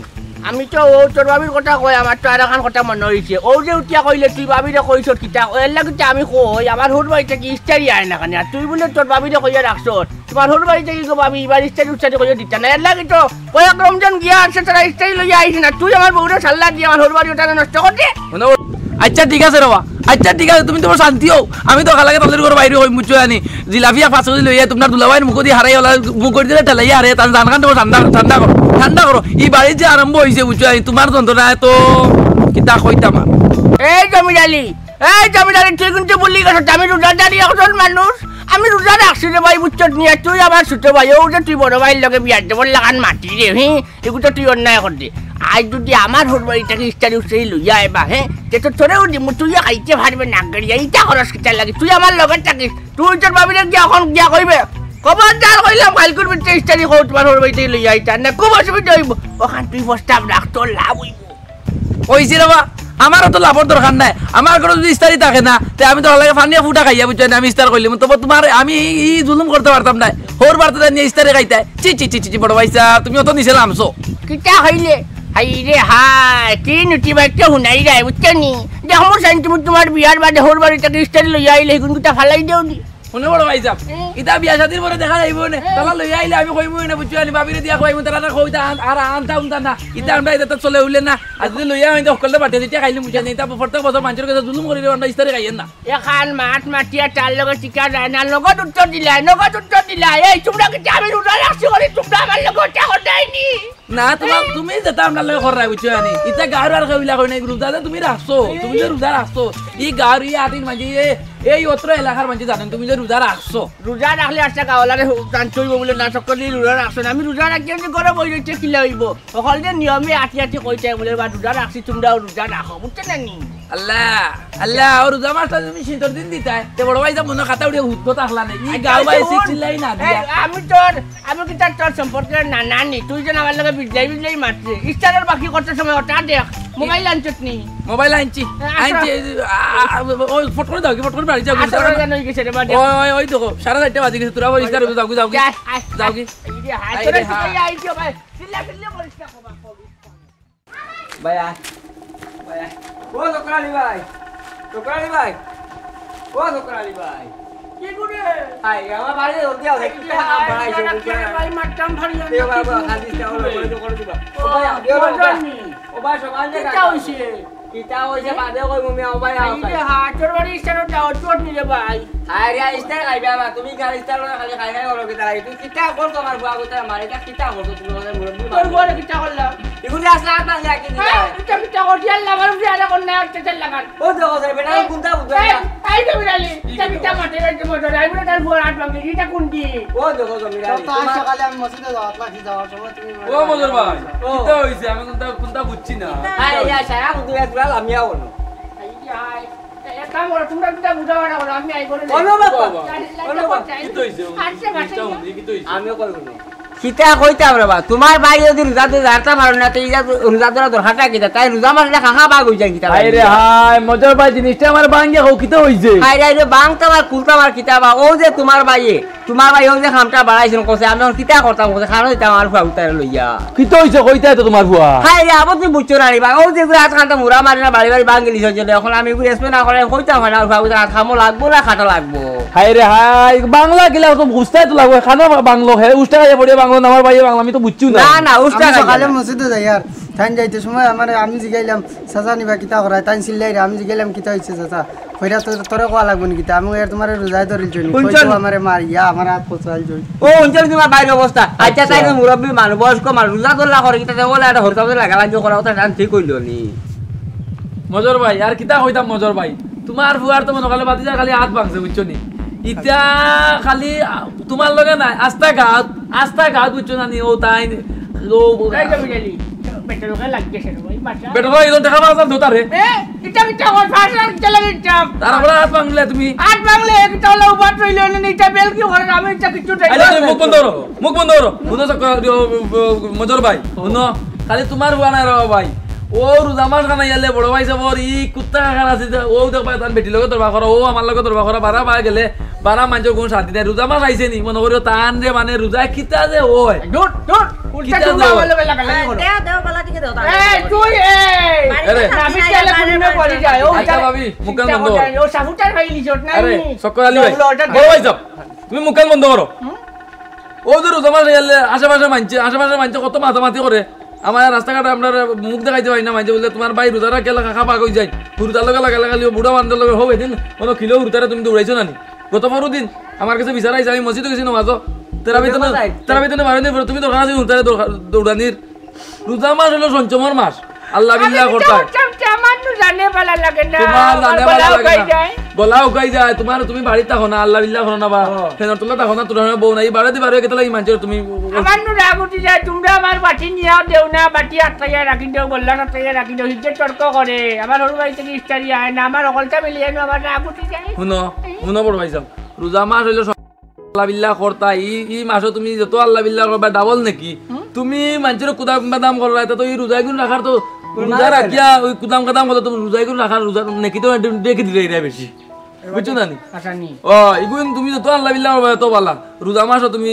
আমি তো ও তোর ভাবির কথা কই, আমার তো আর একখান কথা মনে অইছে। ও যে উঠিয়া কইলে তুই ভাবিরে কইছস কিতা, ও এর লাগি তো আমি কই, আমার হুর বাড়ি থাকি ইস্তারি আয় না কেনে? আর তুই বলে তোর ভাবিরে কইয়া রাখছস, তোমার হুর বাড়ি থাকি গো ভাবি, ইবার ইস্তারি উস্তারি কইয়া দিতা না, এর লাগি তো কয়েক রমজান গিয়া আছে, তারা ইস্তারি লইয়া আইছে না, তুই আমার বউরে সাল্লা দিয়া আমার হুর বাড়ি ওটা নষ্ট করতে। মানে ও-, আচ্ছা ঠিক আছে রে বা, আচ্ছা ঠিক আছে, তুমি তোমার শান্তি হও, আমি তো খালাকে তাদের ঘরে বাইরে হই, বুঝছো জানি। জিলাপি এক পাঁচ কেজি লইয়া তোমার দুলাভাইর মুখো দি হারাই ওলা মুখ করি দিলে ঠেলাইয়া হারে, তার জানখান তোমার ঠান্ডা, ঠান্ডা করো, ঠান্ডা করো। ই বাড়ির যে আরম্ভ অইছে, বুঝছো জানি, তোমার যন্ত্রণায় তো কিতা কইতাম আর। এই জমির আলী, এই জমির আলী, তুই কিন্তু ভুলি গেছস, আমি রোজাদারি একজন মানুষ, আমি রোজা রাখছি রে ভাই, বুঝছস নি? আর তুই আমার ছোট ভাই, ও যে তুই বড় ভাইর লগে বিয়ার দেবর লাগান মাতি রে, হি, এগু তো তুই অন্যায় করতে। আইজ যদি আমার হুর বাড়ি থাকি ইস্তারি উস্তারি লইয়া আইবা, হে, তে তো তোরেও দিমু, তুইও খাইতে পারবে না, গাড়িয়া, ইটা খরচ কিতার লাগি? তুই আমার লগে থাকিস, তুই তোর ভাবিরে গিয়া এখন গিয়া কইবে, খবরদার কইলাম, কাইলকুর ভিতরে ইস্তারি কও, তোমার হুর বাড়ি থাকি লইয়া আইতা না, খুব অসুবিধা অইবো। ওখান তুই প্রস্তাব রাখ, তোর লাভ অইবো। কইছি রে বা, আমারও তো লাভর দরকার নাই। আমার ঘরো যদি ইস্তারি থাকে না, তে আমি তো লাগে পানিয়া ফুটা খাইয়া, বুঝছো নি? আমি ইস্তার কইলে, তবে তোমার আমি ই, ই জুলুম করতে পারতাম না। হুর বাড়িত নিয়া ইস্তারি খাইতায়। ছি, ছি, ছি, ছি, ছি, বড় ভাই সাহেব, তুমি অত নিচে লামছো। কিতা কইলে? হায় রে হায়, কি নুটি বাইতে হুনাই যায়, বুঝছো নি? দেখমু চাইন তুমি তোমার বিয়ার বাদে হুর বাড়ি থাকি ইস্তারি লইয়া আইলে, হিগুন কিতা ফালাই দেও নি? হুনো বড় ভাই সাহেব, হুম। ইতা বিয়া শাদির পরে দেখা যাইবো নে। হুম। তারা লইয়া আইলে আমি কইমু না, বুঝছো নি? ভাবিরে দিয়া কইমু, তারা না কইতা আন-, আর আনতা উনতা না। ইতা আমরা ইতা তো চলে উইলে না। আর যদি লইয়া আইন, তো হকলটা বাটে, যেটা খাইলে মুজা নেই, তা ফটক বছর মানুষের কাছে জুলুম করি রে, আমরা ইস্তারি খাইয়েন না। এখান মাত মাতিয়া তার লগে টিকা যায় না, নগদ উত্তর দিলায়, নগদ উত্তর দিলায়। এই তোমরা কিতা আমি রোজা রাখছি করি, তোমরা আমার লগে ওটা করতায় নি? না, তোমার, তুমি যেটা আমরার লগে কররায়, বুঝছো নি? ইতা গাঁওর আর কেউ ইলা কয় নাই, রোজা যে তুমি রাখছো, তুমি যে রোজা রাখছো, ই গাঁওর ই আটির মাঝে, এ-, এই অত্র এলাকার মাঝে জানেন তুমি যে রোজা রাখছো। রোজা রাখলে আচ্ছা গাঁওলারে হু-, জানতে অইবো বুলে না, সকলেই রোজা রাখছো না। আমি রোজা রাখি আমি ঘরে বই রইতে কিলা অইবো? সকল যে নিয়মে আটি আটি কইতে বুলে, বা রোজা রাখছি, তোমরাও রোজা রাখো, বুঝছো না নি? আল্লাহ, আল্লাহ, ও রোজা মাসটা তুমি শীতর দিন দিতায়, তে বড় ভাই যা মনে খাতা উড়ে হুদ্দ থাকলা নেই। ই আচ্ছা, গাঁও ভাই আচ্ছা, এসে হুন। চিল্লাই না দিয়া। এই, আমি তোর আমি কিতা তোর সম্পর্কে না, না নি, তুই যেন আমার লগে বিজলাই বিজলাই মাতরে। ইস্তারর বাকি করতে সময় ওটা দেখ, মোবাইল আনছত নি? মোবাইল আনছি, হ্যাঁ, আনছি, আসো। এই, আ, আ, ওই ফট করে দাও, কি ফট করে বাড়ি যাও, আসো, আসো। ওই জানো, ওই গেছে রে, বাদ দে। ওই, ওই, ওই দেখো, সাড়ে চারটা বাজে গেছে, তোরা আবার ইস্তার যাও, যাও, যাও, আয়, আয়, যাও আয়। কি? এই যে হাত আয় ধরে রে, হাত। চিল্লাই আইছো ভাই, চিল্লা চিল্লি করিস না, কমা, কমা। ভাই, আয়। ভাই, আয়। ও, জকর আলী ভাই। জকর আলী ভাই। ও, জকর আলী ভাই। কি করে? আয়, আমার বাড়ি জলদি আও, এই কিতা যে কাম হায়, বাড়াইছো, তারা বুঝছো কে না? ভাই মারতাম ভারি এ বাবা, আনতে খালি কি ইচ্ছা হলো, করে? করে দিবা, করে দিবা। ও, ও ভাই, আও, আও, আও। মজা নি। ও ভাই, সকাল থেকে কিতা আও। হইছে? কিতা হইছে, বাদে কইমু মিয়া, ও ভাই, আও, এই যে আও। হাত, তোর বাড়ি ইস্তারর দাওয়াত উয়াত নি রে ভাই। আয় রে, ইস্তার খাইবা বা, তুমি খালি ইস্তার লগে খালি খাই খাই করো কিতা লাগি? তুমি কিতা করছো আমার ফুয়া, কিতা আমার, ইটা কিতা করছো তুমি আমাদের মুরব্বি তোর মানুষ? ফুয়ারে কিতা করলাম? এগুলি আসলে আর পাঁচ লাখ কেজি হ্যাঁ, যায়। কিতা কিতা করছি, আল্লাহ, আমার উপরে আল্লাহ কর না, আর তেতাল লাগান। ও দেখো, স্যার, বেটা, এই, কোনটা বুঝবে এই, না? এই তো বিড়ালি, কিতা কিতা মাঠে রয়েছে মজা, আমি না তার ফুয়ার হাত ভাঙি, ইটা কোন দিন? ও দেখো, জমির আলী, তো আজ তোমার সকালে আমি মসজিদে যাওয়াত লাগি, যাওয়ার সময় তুমি ও মজর ভাই, ও। কিতা হইছে? আমি কোনটা, কোনটা বুঝছি না। আরে, ইয়া, সারা বুঝবে, তোরা লামিয়া বলো। এই যে, আয়। এক কাম করো, তোমরা দুটা বুঝাও না করো, আমি আই করে লই। বলো বাবা, বাবা। জানি না, বলো বাবা। চাই। কিতা হইছে? আসছে, বাসে কিতা গিয়া। হইছে? কিতা হইছে? আমিও কই বলো। কিতা কইতাম রে বা, তোমার ভাই যদি রোজা ধরে জানতে পারো না, তো এই যে রোজা ধরা দরকারটা কিতা? তাই রোজা মাসে খাখা বাঘ হই যায় কিতা? হায় রে হায়, মজর ভাই জিনিসটা আমার ভাঙ্গে কও, কিতা হইছে? হায় রে, হায় রে, ভাঙতাম আর খুলতাম আর কিতা বা, ও যে তোমার ভাইয়ে, তোমার ভাই ও যে খামটা বাড়াইছিল, কছে আমি এখন কিতা করতাম, কছে খানো দিতাম আমার ফুয়া উতারে লইয়া। কিতা হইছে, কইতায় তো তোমার ফুয়া? হায় রে, আবার তুমি বুঝছো না রে বা, ও যে গুলো হাত খানটা মুড়া মারে না, বাড়ি বাড়ি ভাঙ গেলি সব জন্য, এখন আমি এগুলো এসবে না করে কইতাম হয় না, আমার ফুয়া উতার হাত খামো লাগবো না, খাটা লাগবো। হায় রে হায়, বাংলা গিলা তো বুঝতায় তো লাগবো, খানো বাংলো হে, উষ্টা খাইয়া পড়িয়া বাংলো, আমার ভাইয়ে বাংলা, আমি তো বুঝছি না। না, না, উষ্টা আমি খাইয়া সকালে না। মসজিদে যাই আর। তাইন যাইতে সময় আমারে, আমি জিগাইলাম, "চাচা নিবা কিতা করায়?" তাইন চিল্লাইরা, আমি জিগাইলাম, "কিতা অইছে চাচা?" কইরা, "তো-, তোরে কওয়া লাগবো নি কিতা? আমি এর তোমারে রোজায় ধরিল জনি।" হুনছো নি? আমারে মারিয়া, আমার আত কচু আইল জনি। ও, হুনছো নি তোমার বাইর অবস্থা? আচ্ছা, আচ্ছা। তাইন মুরব্বি মানুষ, বয়স্ক মানুষ, রোজা ধরলা করে, কিতা যে বলে একটা হরকাবে লাগালাগি করা, ওটা শান্তি কইল নি। মজর ভাই, আর কিতা কইতাম মজর ভাই? তোমার ফুয়ার তো মনো খালি বাতিজা খালি আত ভাঙছে, বুঝছো নি? ইতা খালি, আ, তোমার লগে নাই, আস্তা গাঁত, আস্তা গাঁত, বুঝছো না নি? ও তাই নি, ও তাই তো বুঝালি, পেটর লগে লাগছে রে ভাই, বাসা। পেটর লগে একদম দেখা পাওয়া যান তো তারে। এ, ইটা কিতা কর, ফাঁস আর কিতা লাগে ইটা? তার উপরে আত ভাঙলে তুমি। আত ভাঙলে কিতা হলো, উবাত রইল না, ইটা বেল কি করে, আমি ইটা কিচ্ছু চাই আরে, না। তুমি মুখ বন্ধ করো, মুখ বন্ধ করো। হুনো চক্কর, ও, ও, ও, মজর ভাই, হুনো, খালি তোমার ফুয়া নাই রে ভাই। ও রোজা মাস খানা ইয়ালে বড় ভাই সাবর, ই কুত্তা খাখার আছে যে, ও দেখবা তান বেটির লগে দরবার করা, ও আমার লগে দরবার করা, বারা বারা গেলে, বারা মানষর কুনু শান্তি নাই। রোজা মাস আইছে নি, মনো করিও তান যে মানে রোজা কিতা যে ওই। দূর, দূর, উল্টা কিতা জুমলা যে ওই। আমার লগে লাগালাগি করো। দেও, দেও, গলা টিকে দেও, তার এই, তুই, এই। আরে। না, আমি চাইলে কুনু করে যায়, ও আচ্ছা, উল্টা ভাবি, মুখ কান বন্ধ করো। ও সাবুতার ভাই লিজট নাই আরে, নি। চক্কর আলী ভাই, বড় ভাই সাব, তুমি মুখ কান বন্ধ করো। হুম? ও যে রোজা মাস আইলে আশেপাশে মানষে, আশেপাশে মানষে কত মাতামাতি করে। আমার রাস্তাঘাটে আমরা মুখ দেখাইতে পারি না, মানষে বুলে, "তোমার ভাই রোজা রাখে, খাখা পাক অই যায়। হুরুতার লগে লাগালাগি, বুড়া বান্দর লগে।" হোক, এদিন কোনো কিলো হুরুতারে তুমি দৌড়াইছো না নি? গত পরশু দিন আমার কাছে বিচার আইছে, আমি মসজিদো গেছি নমাজো। তেরাবিতে না, তেরাবিতে না বারো দিন পরে তুমি দরকার আছে হুরুতারে দৌড়া-, দৌড়ানির। রোজা মাস হইলো সংযমর মাস, আল্লাহ বিল্লাহ করতায়। আমার নু জানে ভালা লাগে না, তোমার জানে ভালা লাগে না। গলা উকাই যায়। তোমার, তুমি বাড়িত থাকো না, আল্লাহ বিল্লাহ করো না বা। ও। ফ্যানর তলে থাকো না, তোমার বউ নাই, বাড়িত বাড়িত গেতে লাগি মানষর তুমি। আমার নু রাগ উঠি যায়, তোমরা আমার বাটি নিয়াও দেও না, বাটি আটকাইয়া রাখি দেও, গল্লা আটকাইয়া রাখি দেও, হিজে তর্ক করে। আমার হরু বাড়ি থাকি ইফতারি আয় না, আমার অকলতা মিলিয়ে নু আমার রাগ উঠি যায়। হুনো, হুনো বড় ভাই সাব, রোজা মাস হইলো আল্লাহ বিল্লাহ করতায়, ই, ই মাসো তুমি যত আল্লাহ বিল্লাহ করবায়, ডাবল নেকি। হুম। তুমি মানষর কুদাম বাদাম কররায়, তা তো ই রোজাগুন রাখার তো, রোজা রাখিয়া ওই কুদাম কাদাম করলে তো রোজাগুন রাখার, রোজা নেকি তো ডে-, ডেকে দিলে এরা বেশি। বুঝছো না নি? আচ্ছা, নি। ও, ইগুন তুমি যত আল্লাহ বিল্লাহ করবায়, তত ভালা। রোজা মাসো তুমি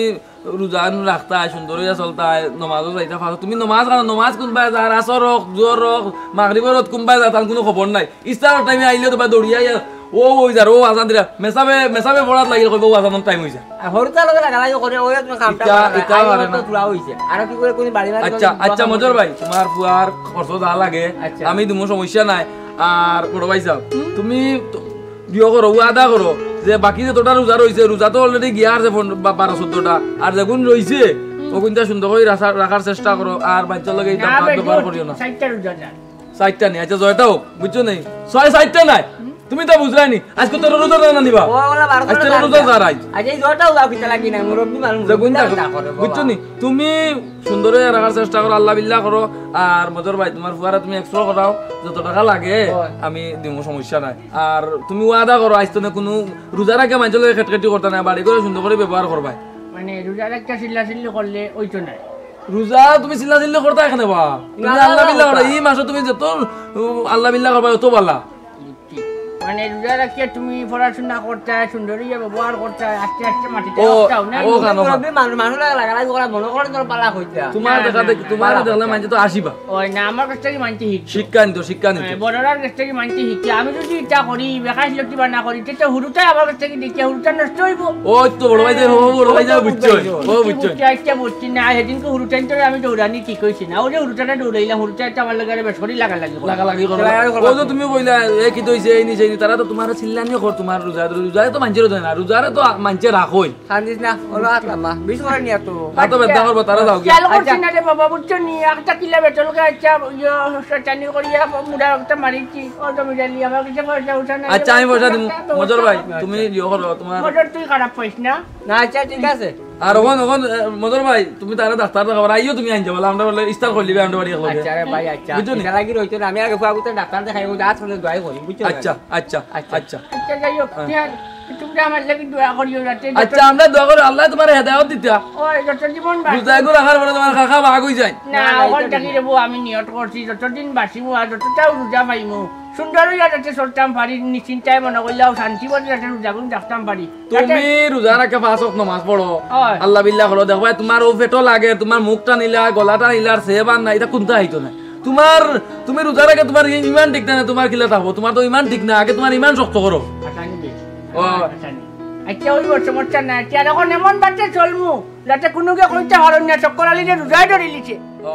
রোজা রাখতায়, সুন্দর অইয়া চলতায়, নমাজো যাইতা পারো। তুমি নমাজ খানো, নমাজ কুনবায় যার, আসর হোক, জোহর হোক, মাগরিবর হোক, কুনবায় যার, তার কুনু খবর নাই। ইফতারর টাইমে আইলে তো বা দৌড়িয়া আইয়া, ও, ওই যার, ও আজান দিরা, মেসাবে, মেসাবে পড়াত লাগিল, কইবো, "ও আজানর টাইম অইছে।" আর হুরুতার লগে লাগালাগি করে, ওই তো কামটা ইতা, করে না। ইতা আইও পারে তো না। পুরা অইছে। আর কি করে কোন বাড়ি বাড়ি আচ্ছা, করে আচ্ছা, মজর ভাই, তোমার ফুয়ার খরচ যা লাগে, আচ্ছা। আমি দিমু, সমস্যা নাই। আর বড় ভাই সাব, হুম? তুমি তো ইয়ে করো, ওয়াদা করো যে বাকি যতটা রোজা রইছে, রোজা তো already গিয়া আছে পন-, বা-, বারো চৌদ্দটা। আর যেগুন রইছে, হুম। ওগুনটা সুন্দর করি রাখা-, রাখার চেষ্টা করো। আর বাচ্চার লগে এই না, দাম ভাই, ব্যবহার করিও না। চাইরটা রোজা যার। চাইরটা নি, আচ্ছা, জয়টা হোক, বুঝছো নি? ছয় চাইরটা নাই। হুম। তুমি তো বুঝরায় নি। আজকে তো রোজা না নিবা। ও, ওলা বারো আজকে তো রোজা যার আইজ। আচ্ছা, এই জয়টা হোক, আপনি তালা কি না, মুরব্বি মানুষ, যে গুণ মুরব্বি দেখো, তালা করে, বাবা। বুঝছো নি? তুমি সুন্দর অইয়া রাখার চেষ্টা করো, আল্লাহ বিল্লাহ করো, আর মজর ভাই, তোমার ফুয়ারে তুমি extra করাও, যত টাকা লাগে, হয়। আমি দিমু, সমস্যা নাই। আর তুমি ওয়াদা করো, আইজ তো না কুনু রোজা রাখে মানষর লগে খেটখেটি করতা না, বাড়ি ঘরো সুন্দর করি ব্যবহার করবায়। মানে, রোজা রাখিয়া চিল্লাচিল্লি করলে অইতো নায়। রোজা তুমি চিল্লাচিল্লি করতায় কেনে বা? তুমি না, আল্লাহ না, বিল্লাহ না, করো, না। ই মাসো তুমি যত, উম, আল্লাহ বিল্লাহ করবায়, অত ভালা। ঠিক। মানে, রোজা রাখিয়া তুমি পড়াশোনা করতায়, সুন্দর অইয়া ব্যবহার করতায়, আস্তে আস্তে মাটিতে ও, রক্তাও না। ও, খানো খা। মুরব্বি মানুষ, মানুষ লাগা, লাগা, লাগা, মনে করেন তোর পালা কইতা। তোমার না, দেখা না, দেখি, না, তোমার পালা দেখলে কইতা। মানষে তো আসিবা। ওই না, আমার কাছ থাকি মানষে হিকতো। শিক্ষা নিতো, শিক্ষা নিতো। হ্যাঁ, বড়রার কাছ থাকি মানষে হিকতো। আমি যদি ইটা করি, বেকাশ লতি বানা করি, তে তো হুরুতায় আমার কাছ থাকি দেখিয়া হুরুতা নষ্ট অইবো। ওই তো বড় ভাই যে, ও বড় ভাই যে ও বুঝছো, বুঝছো। ও বুঝছো। বুঝছি, আচ্ছা বুঝছি না, সেদিনকে হুরুতাইন্তরে আমি দৌড়ানি ঠিক অইছে না। ওই যে হুরুতারে দৌড়াইলাম, হুরুতায় তো আমার লগে আরো বেশ করি লাগালাগি করলো। লাগালাগি করলো। লাগালাগি করলো। ওই যে তুমি কইলা, এ কিতা অইছে, এই নিছে, এই নিছে, তারা তো তোমার চিল্লানি কর, তোমার রোজা, রোজায় তো মানষে রোজা না, রোজারে তো মানষে রাখই। কান্দিস না, ওলা আত লাম্বা, বিশ করে নিয়া তো। আত ব্যথা করবো, তারা যাও গিয়া। খেয়াল করছি আচ্ছা। না রে বাবা, বুঝছো নি? একটা কিলা বেটল গাছ, ইয়ে, শয়তানি করিয়া মুড়া একটা মারিছি। ও তো মিজালি, আমার কাছে পয়সা উঠা নাই। আচ্ছা, আমি পয়সা দিমু। মজর ভাই, তুমি ইয়ে করো, তোমার মজর তুই খারাপ পাইস না। না, আচ্ছা, ঠিক আছে। আর অখন, অখন, এ, মজর ভাই, তুমি তারে ডাক্তার দেখাবার, আইও তুমি আইন যাবো, আমরা বলে ইস্তার করলিবে, আমরা বাড়ি একলগে। আচ্ছা রে ভাই, আচ্ছা। বুঝছো নি? এটা লাগি রইতো না, আমি আগে ফুয়া গুতে ডাক্তার দেখাই, ও দাঁত শুনে দোয়াই করি, বুঝছো? আচ্ছা, আচ্ছা, আচ্ছা। আচ্ছা, যাই হোক, হ্যাঁ। ঠিক আছে। তোমরা আমার লাগি দোয়া করিও যাতে যত আচ্ছা, আমরা দোয়া করি, আল্লাহ তোমার হেদায়ত দিতা। ওই, যত জীবন বাঁচি। রোজাগুন রাখার পরে তোমার খাখা ভাগ অই যায়। না, না, না, ওখান এটা থাকি ঠিক। রে বউ, আমি নিয়ত করছি, যতদিন বাঁচিমু আর যতটাও রোজা পাইমু, সুন্দর অইয়া যাতে চলতাম পারি, নিশ্চিন্তায় মনে করলেও শান্তি মনে যাতে রোজাগুন রাখতাম পারি। তুমি যাতে রোজা রাখে পাঁচ ওয়াক্ত নামাজ পড়ো, হয়। আল্লাহ বিল্লাহ করো, দেখবায় তোমার ও পেটো লাগে, তোমার মুখ টানিলা, গলা টানিলা, আর সেবার না, এটা কুনটা হইতো না। তোমার, তুমি রোজা রাখে তোমার ই-, ইমান ঠিক না, তোমার কিলা থাকবো? তোমার তো ইমান ঠিক না, আগে তোমার ইমান শক্ত করো। আচ্ছা, আমি দেখি। ও। আচ্ছা, আমি। আচ্ছা, ওই ওর সমস্যা নাই। আচ্ছা, আর এখন এমন বাচ্চা চলমু, যাতে কুনুকে কইতা পারইন না, চক্কর আলীরে রোজায় ধরিলিছে। ও।